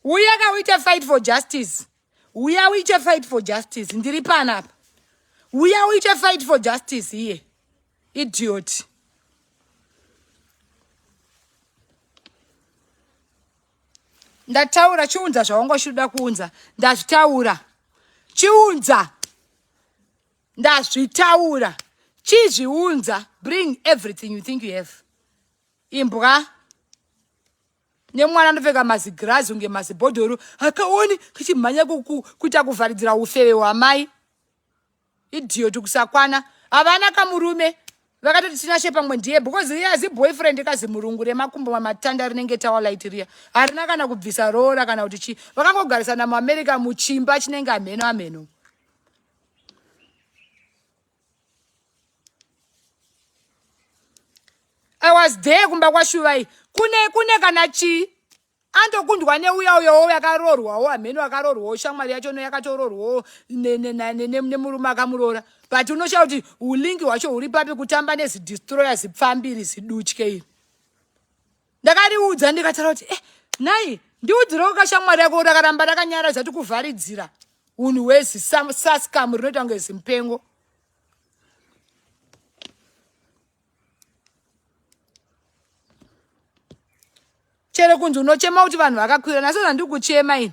Uya ka uite fight for justice. Uya uite fight for justice. Ndiri panapa. Uya uite fight for justice here. Idiot. Ndataura, chiunza zvawanga uchida kuunza. Ndazvitaura. Chiunza. Ndazvitaura. Chizviunza. Bring everything you think you have. Imbwa. Nemwana anopfeka mazigirazi kunge mazibhodhoro akaoni kichimhanya kuita kuvharidzira ufeve hwamai. Idiot kusakwana. Havana kamurume. Vakatoti Tinashe pamwe ndiye because riya zi boyfriend kazi murungu remakumbo matanda rinenge tower light riya. Harina kana kubvisa roora kana kuti chi. Vakangogarisana muAmerica muchimba chinenge amheno amheno. I was there kumba kwaShuvai. Kune kune kana chii? Andokundwa neuya uyowo yakaroorwawo hameno akaroorwawo shamwari yacho no yakatoroorwawo nemurume akamuroora. But unoshaya kuti ulingi hwacho huri papi kutamba nezidestroyer zipfambiri zidutye iri. Ndakariudza ndikataura kuti nhai ndiudzirewo kashamwari yako rakaramba rakanyara zati kuvharidzira unhu hwezi saskam rinoita kunge zimupengo. Chero kunzi unochema kuti vanhu vakakwira, nhasi zvandiri kuchema ini.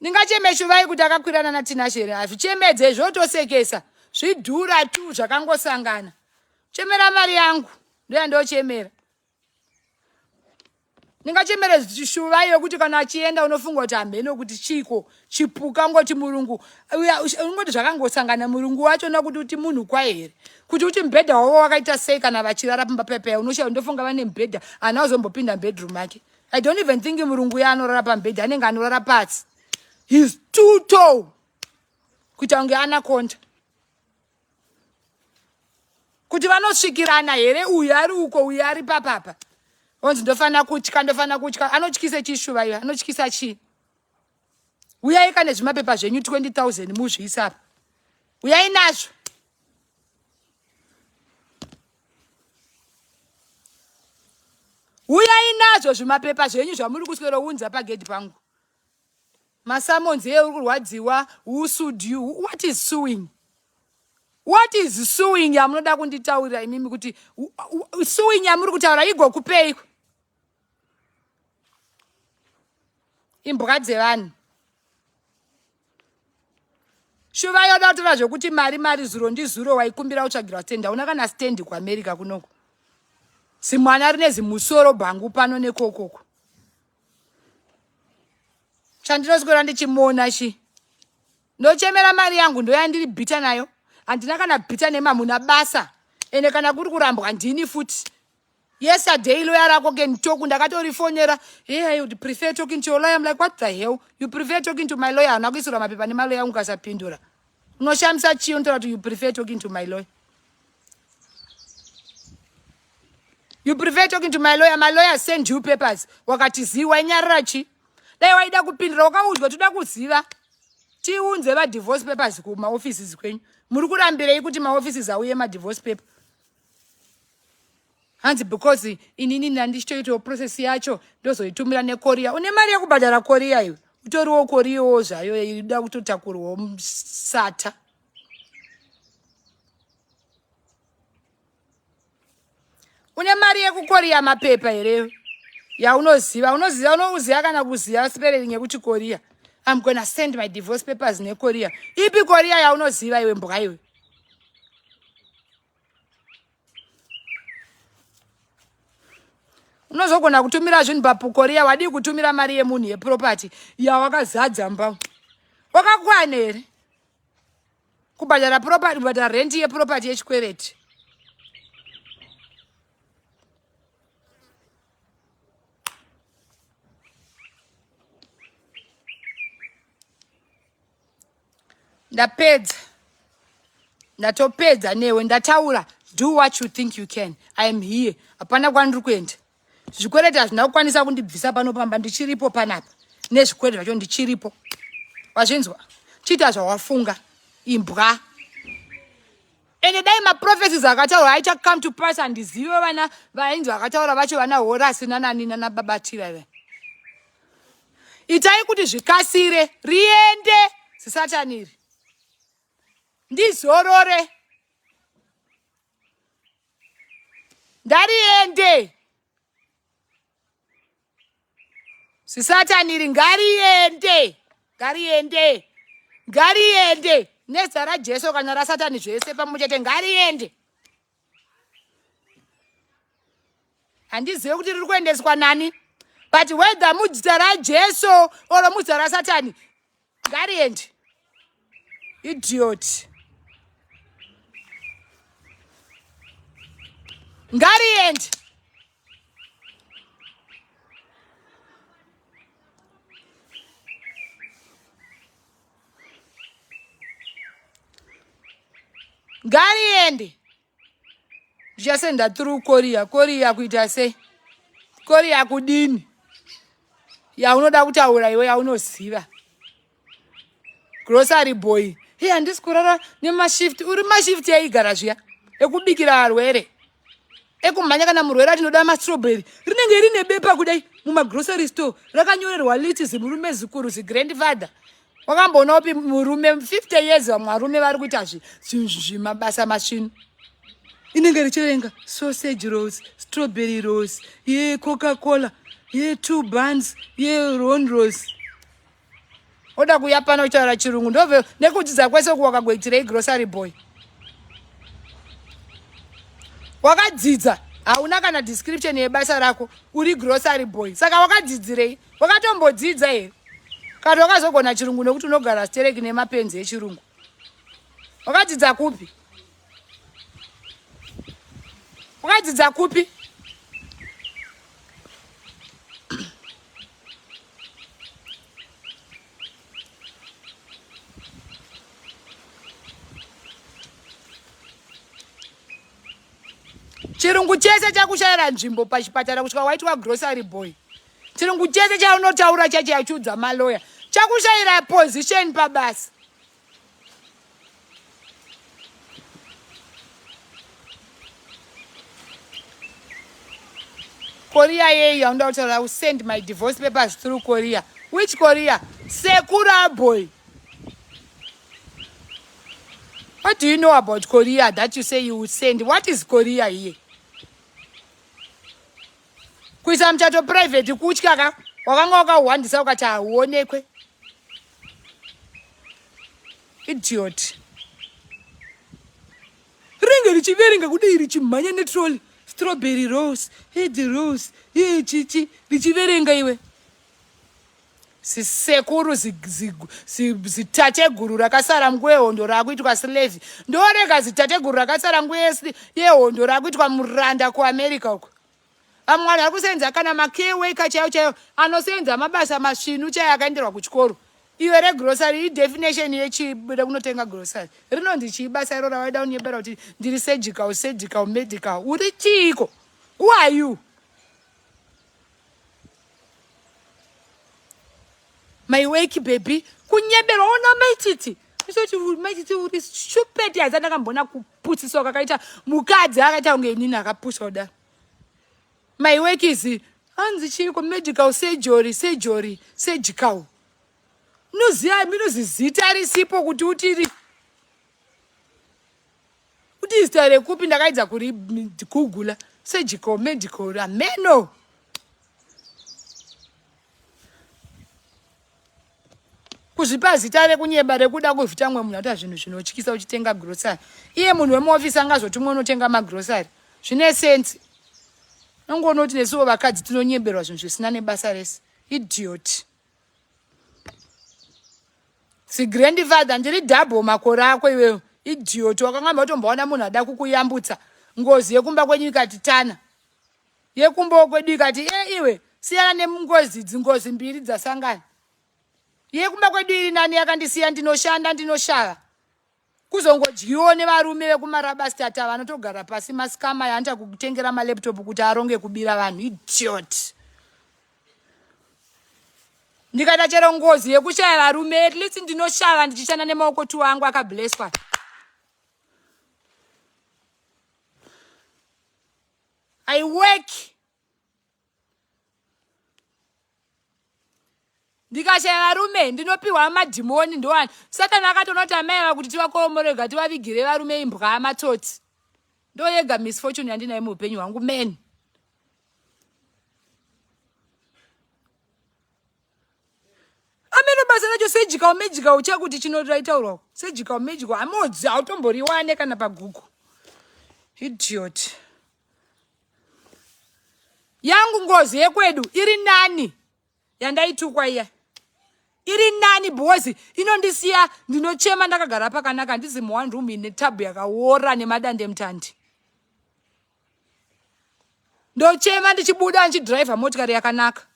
Ndingacheme Shuvai kuti akakwirana naTinashe here? Hazvichemedze zvotosekesa. Zvidhura tu zvakangosangana. Chemera mari yangu ndoyandochemera. Ndingachemere shuva yekuti kana achienda unofunga kuti hamheno kuti chiiko chipuka ungoti murungu ungoti zvakangosangana murungu wacho na kuti uti munhu kwaye here kuti uti mubhedha wavo wakaita sei kana vachirara pamba pepeya unoshaya ndofunga vane mubhedha ana uzombopinda mubedroom make. I don't even think murungu uya anorara pamubhedha, anenge anorara pasi. He's too tall kuita kunge anaconda. Kuti vanosvikirana here uyu ari uko uyu ari papapa onzi ndofanira kutya, ndofanira kutya. Anotyise chishuva iyo, anotyisa chii? Uyai kane zvimapepa zvenyu 20,000 muzviisa apa, uyai nazvo. Uyai nazvo zvimapepa zvenyu zvamuri kuswerounza pagedhi pangu. Masamons eye uri kurwadziwa, who sued you? What is suing? What is suing yamunoda kunditaurira imimi kuti suing yamuri kutaura igokupeiko? Imbwa dzevanhu. Shuva yoda kutora zvekuti mari mari zuro ndizuro waikumbira kutsvagirwa stand, hauna kana stand kuAmerica kunoko. Zimwana rine zimusoro bhangu pano nekokoko. Chandinoswera ndichimona chi ndochemera mari yangu ndoyandiri bhita nayo, handina kana bhita nemamuna basa. Ende kana kuri kurambwa ndini futi. Yesterday lawyer rako can talk, ndakatorifonera. Hey, I would prefer talking to your lawyer. I'm like, what the hell? You prefer talking to my lawyer? Hauna kuisirwa mapepa nemaloya angu ukasapindura. Unoshamisa chii unotaura kuti you prefer talking to my lawyer? You prefer talking to my lawyer? My lawyer send you papers. Wakati zii wainyarara chi? Dai waida kupindura wakaudzwa toda kuziva. Tiunze va divorce papers kuma offices kwenyu. Muri kurambirei kuti ma offices auye ma divorce paper? Hanzi because inini ndandichitoitawo process yacho ndozoitumira nekorea. Une mari yekubhadhara korea iwe? Utoriwo koriyawo zvayo ida kutotakurwawo sata. Une mari yekukoriya mapepa here yaunoziva? Unoziva, unoziva kana kuziva spelling yekuti korea? I'm gonna send my divorce papers nekorea. Ipi korea yaunoziva iwe mbwa iwe? Unozogona kutumira zvinhu papukorea, wadii kutumira mari yemunhu yeproperty yawakazadza mba? Wakakwana here kubhadhara property, kubhadhara rent yeproperty yechikwereti? Ndapedza, ndatopedza newe, ndataura. Do what you think you can. I am here, hapana kwandiri kuenda. Zvikwereti hazvina kukwanisa kundibvisa pano pamba, ndichiripo panapa nezvikwereti zvacho, ndichiripo. Wazvinzwa? Chiita zvawafunga, imbwa. Ende dai maprophecies akataura aita come to pass, handizive vana vainzi vakataura vacho, vana Horasi nanani nanababatira ve. Itai kuti zvikasire riende zisataniri, ndizorore, ndariende zisataniri, ngariende, ngariende, ngariende nezita raJesu kana raSatani zvese pamwe chete, ngariende. Handizive kuti riri kuendeswa nani, but whether muzita raJesu or muzita raSatani, ngariende. Idiot, ngariende. Ngariende. Ndichasenda through korea. Korea kuita sei? Korea kudini yaunoda kutaura iwe yaunoziva? Grocery boy, hey, handisi kurara nemashift. Uri mashift yaigara zviya ekubikira varwere, ekumhanya kana murwere atinoda mastrawberry, rinenge rine bepa kudai mumagrocery store rakanyorerwa list. Zimurume zikuru, zigrandfather. Wakamboona upi murume 50 years? Vamwe varume vari kuita zvimabasa masvinu. Inenge richiverenga sausage rolls, strawberry rolls, yecoca cola, ye2 buns, yeron rolls. Oda kuuya pano kutaura chirungu ndove nekudzidza kwese uku wakagoitirei? Grocery boy, wakadzidza. Hauna kana description yebasa rako, uri grocery boy. Saka wakadzidzirei? Wakatombodzidza here? Kana wakazogona chirungu nekuti unogara stereki nemapenzi echirungu. Wakadzidza kupi? Wakadzidza kupi? Chirungu chese chakushayira nzvimbo pachipatara kusvika waitwa grocery boy. Chirungu chese chaunotaura chacho yachiudza maloya chakushayira position pabasa. Korea yeyi yaunoda kutaura send my divorce papers through Korea. Which Korea? Sekura boy. What do you know about Korea that you say you would send? What is Korea here? Kuisa muchato private kutya ka wakanga wakahwandisa ukati hauonekwe. Idiot. Ringe richiverenga kudai richimhanya netrolley. Strawberry rose, head rose, chichi richiverenga iwe. Zisekuru zitateguru rakasara nguva yehondo raakuitwa slave. Ndorega zitateguru rakasara nguva yehondo raakuitwa muranda kuAmerica uko. Vamwe vanhu vari kusenza kana macare worker chaiyo chaiyo anosenza mabasa masvinu chaiyo akaenderwa kuchikoro. Iwe regrocery idefinition yechii rekunotenga grocery rinonzi chii basa iro rawaida kunyebera kuti ndiri surgical surgical medical uri chiiko? Who are you? My work baby kunyeberwa ona maititi isoti maititi uri stupid haisa ndakamboona kupusiswa kakaita mukadzi akaita kunge inini akapuswa kudaro. My work is hanzi chiiko medical surgery surgery surgical unoziva minozi zita risipo kuti utiri kuti zita rekupi ndakaidza kuri googla surgical medical ameno kuzvipa zita rekunyeba rekuda kuvhita mwe munhu ata zvinhu zvinotyisa uchitenga grocery iye munhu wemuofisi angazotumwa unotenga magrocery zvine sense nongoona kuti nesuwo vakadzi tinonyeberwa zvinhu zvisina nebasa rese idiot zigrandfather ndiri double makore ako iwewe idiot wakanga matomboona munhu ada kukuyambutsa ngozi yekumba kwenyu ikati tana yekumbawo kwedu ikati e iwe siyana nengozi idzi ngozi mbiri dzasangana yekumba kwedu iri nani yakandisiya ndinoshanda ndinoshava kuzongodyiwo nevarume vekumarabastata vanotogara pasi masikama yaanoita kutengera malaptop kuti aronge kubira vanhu idiot ndikaita chero ngozi yekushaya varume at least ndinoshava ndichishanda nemaoko tu angu akableswa I work ndikashaya varume ndinopiwa madhimoni ndoani satani akatoona kuti amai ava kuti tivakoromorega tivavigire varume imbwa matsotsi ndoyega misfortune yandinayo muupenyu hwangu men ameno basa racho surgical magical chekuti chinotaurwa surgical magical amodzi hautomboriwane kana pagugu idiot yangu ngozi yekwedu iri nani yandaitukwa iya iri nani because inondisiya ndinochema ndakagara pakanaka handizi muone room ine tabhu yakaora nemadande mutandi ndochema ndichibuda ndichidriver motikari yakanaka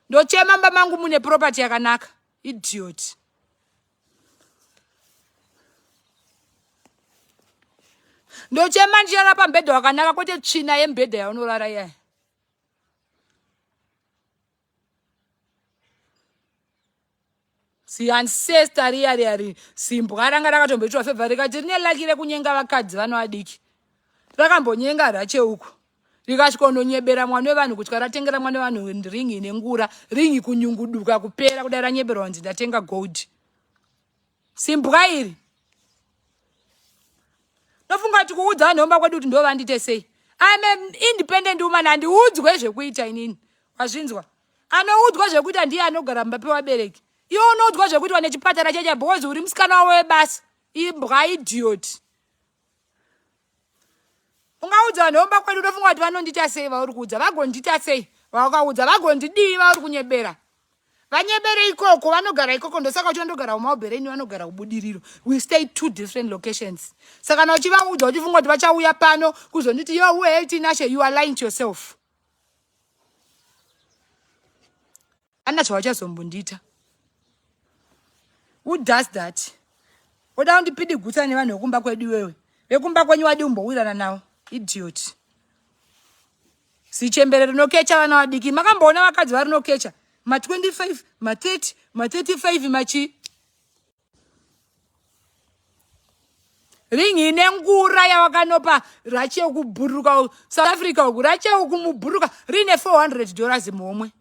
ndochema mba mangu mune property yakanaka idiot ndochema ndichirara pambhedha wakanaka kwete tsvina yembhedha yaunorara iyaya ziancestor riya riya ri zimbwa ranga rakatomboitwa fevha rikati rine laki rekunyenga vakadzi vano vadiki rakambonyenga racheuku rikasvika unonyebera mwana wevanhu kutya ratengera mwana wevanhu ringi nengura ringi kunyunguduka kupera kudai ranyeberwa kunzi ndatenga gold simbwa iri ndofunga kuti kuudza vanhu vomba kwedu kuti ndovandite sei I'm an independent woman handiudzwe zvekuita inini wazvinzwa anoudzwa zvekuita ndiye anogara mumba pevabereki iwe unoudzwa zvekuitwa nechipatara checha because uri musikana wavo webasa imbwa idiot ungaudza Ukaudza vanhu vomba kwedu unofunga kuti vanondiita sei vauri kuudza vagondiita sei vawakaudza vagondidii vauri kunyebera vanyebere ikoko vanogara ikoko ndosaka uchindogara kumaobereni vanogara kubudiriro we stay two different locations saka kana uchivaudza uchifunga kuti vachauya pano kuzonditi yo we tinashe you are lying to yourself ana zvavachazombondiita who does that oda kundipidigutsa nevanhu vekumba kwedu iwewe vekumba kwenyu wadi umbowirana navo idiot zichembere rinokecha vana vadiki makamboona vakadzi varinokecha ma25 ma30 ma35 machi ringi ine ngura yawakanopa rache kubhuruka south africa uku rache ukumubhuruka riine 400 dollars muhomwe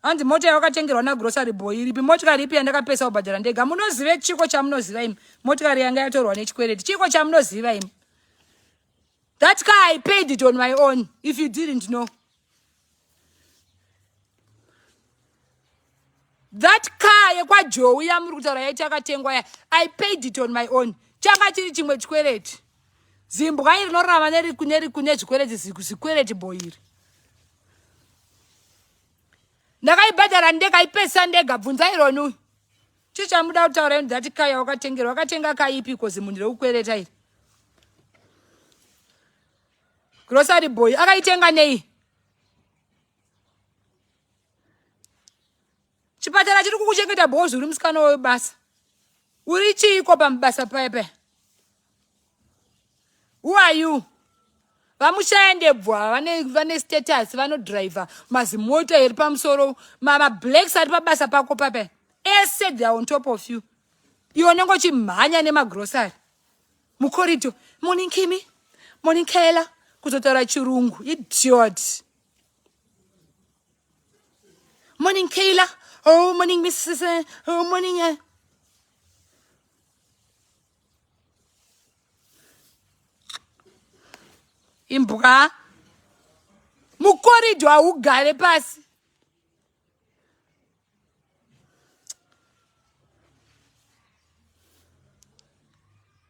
hanzi mota yawakatengerwa nagrocery boy iripi motikari ipi yandakapesa kubhadhara ndega munozive chiko chamunoziva imi motikari yanga yatorwa nechikwereti chiko chamunoziva imi that car i paid it on my own if you didn't know that car yekwajowi yamuri kutaura yaiti yakatengwa ya i paid it on my own changa chiri chimwe chikwereti zimbwa iri rinorarama nezvikwereti zikwereti boy iri ndakaibhadhara ndega ipesa ndega bvunza ironi uyu chii chamuda kutaura ini that car yawakatengerwa wakatenga kaipi kozi munhu rekukwereta iri grocery boy akaitenga nei chipatara chiri kukuchengeta bhozi uri musikana webasa uri chiiko pamubasa paya paya who are you vamushaya ndebvu ava vane, vane status vanodriver mazimota eri pamusoro mablacks ari pabasa pako papa ese they are on top of you iwe unenge uchimhanya nemagrosary mukorito morning kimi morning kela kuzotaura chirungu idiot morning kela oh morning mrs eh, oh morning eh. imbwa mukoridho haugare pasi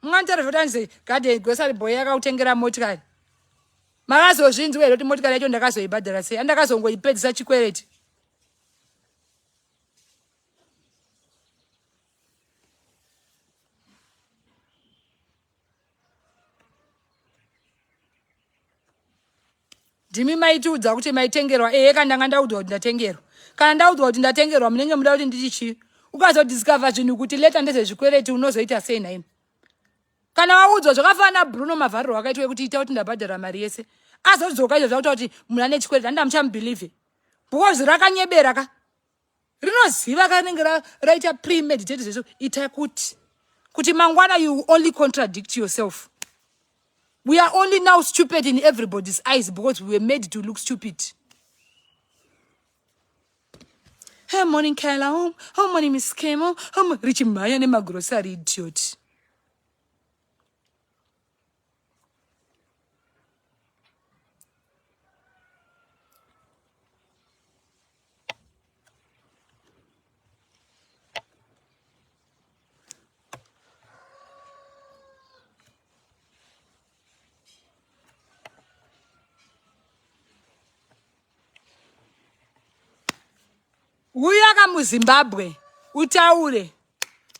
mwantarevota nzi garden grocery boy yakakutengera motikari makazozvinzwa here kuti motikari yacho ndakazoibhadhara sei andakazongoipedzisa chikwereti ndimi maitiudza kuti maitengerwa ehe ka ndanga ndaudzwa kuti ndatengerwa kana ndaudzwa kuti ndatengerwa munenge muda kuti nditi chii ukazodiscover zvinhu kuti leta ndezvezvikwereti unozoita sei nhaimi kana waudzwa zvakafanana bruno mavharirwo akaitwa ekuti ita kuti ndabhadhara mari yese azodzoka izvo zvakuta kuti munhu ane chikwereti handi amuchamubhilivhe because rakanyebera ka rinoziva karinenge raita premeditate zvese ita kuti kuti mangwana you only contradict yourself we are only now stupid in everybody's eyes because we were made to look stupid hey morning Kayla. Oh, oh morning miss Kemo. Oh, richimhanya nemagrosary idiot uya ka muzimbabwe utaure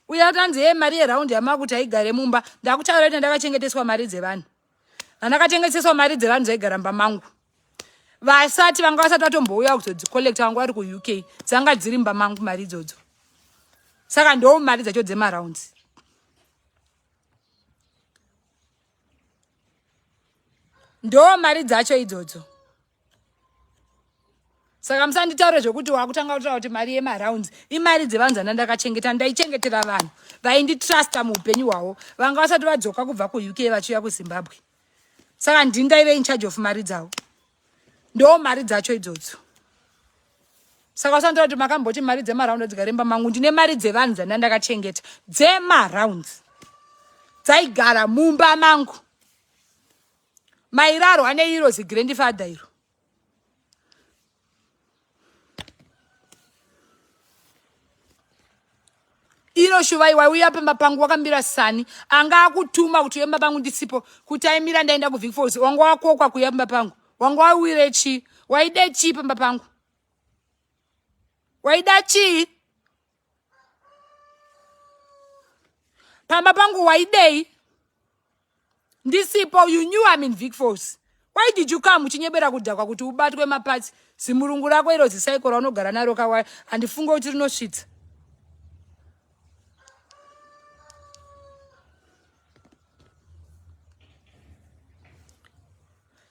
uya tanzi ye mari yeraundi yamakuti haigare mumba ndakutaura kuti ndakachengeteswa mari dzevanhu ndandakachengeteswa mari dzevanhu dzaigara mumba mangu vasati vanga vasati vatombouya kuzodzicollecta vanga vari kuuk dzanga dziri mumba mangu mari idzodzo saka ndo mari dzacho dzemarounds ndo mari dzacho idzodzo saka musanditaure zvekuti wakutanga kutaura kuti mari yemarounds imari dzevanhu dzanda ndakachengeta ndaichengetera vanhu vainditrusta muupenyu hwavo vanga vasati vadzoka kubva kuuk vachiuya kuzimbabwe saka ndini ndaive in charge of mari dzavo ndo mari dzacho idzodzo saka usanditora kuti makamboti mari dzemaround dzikaremba mangu ndine mari dzevanhu dzanda ndakachengeta dzemarounds dzaigara mumba mangu mairaro ane iro zigrandfather iro Iro Shuvai waiuya pamba pangu wakamira sani anga akutuma kuti uye pamba pangu ndisipo kuti aimira ndaenda kuVic Falls wanga wakokwa kuuya pamba pangu wanga wauire chii waida chii pamba pangu waida chii pamba pangu waidei ndisipo you knew I'm in Vic Falls why did you come uchinyebera kudhakwa kuti ubatwe mapatsi zimurungu rako iro zisaiko raunogara naro kawaya handifunge kuti rinosvitsa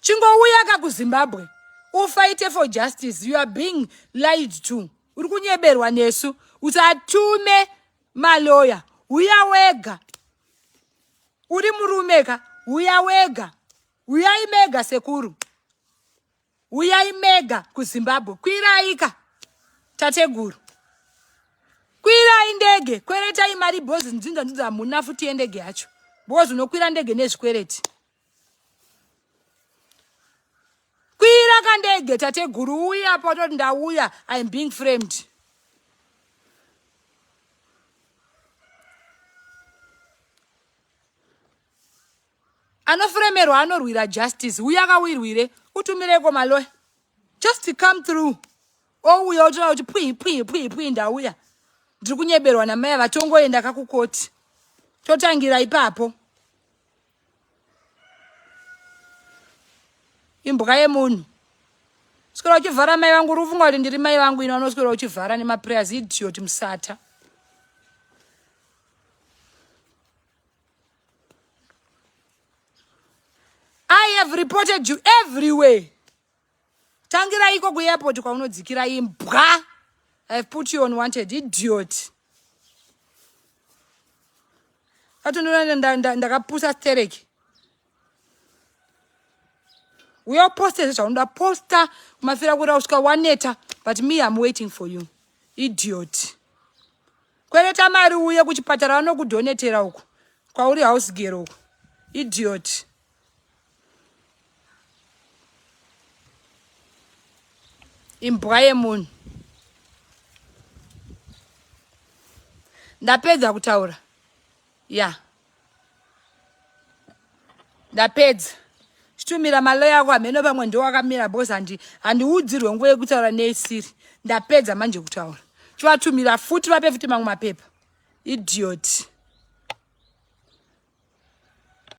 chingouya ka kuzimbabwe ufaite for justice you are being lied to uri kunyeberwa nesu usatume maloya uya wega uri murume ka uya wega uyai mega sekuru uyai mega kuzimbabwe kwiraika tateguru kwirai ndege kweretai mari bhozi nzinza nzinza hamuna futi yendege yacho bhozi unokwira ndege nezvikwereti kwira kandege tateguru uya patoti ndauya iam being framed Anofuremerwa anorwira justice uya akawirwire utumireko maloya just come through ouya otora kuti pwii pwii pwii pwii ndauya ndiri kunyeberwa namai ava tongoenda kakukoti totangira ipapo imbwa yemunhu swera uchivhara mai vangu uri kufunga kuti ndiri mai vangu ino anoswera uchivhara nemaprayers idiot musata I have reported you everywhere. Tangira iko kuairport kwaunodzikira imbwa. I have put you on wanted idiot. Atondona ndakapusa stereki. Uya uposte zvaunoda posta kumafira kura kusvika waneta but me I'm waiting for you. Idiot. Kwereta mari uye kuchipatara vanokudhonetera uku kwauri house girl uku. Idiot. Imbwa yemunhu. Ndapedza kutaura. Ya. Yeah. Ndapedza. Chitumira maloya ako hameno pamwe ndiwo akamira because handi handiudzirwe nguva yekutaura neisiri. Ndapedza manje kutaura. Chivatumira futi vape futi mamwe mapepa. Idiot.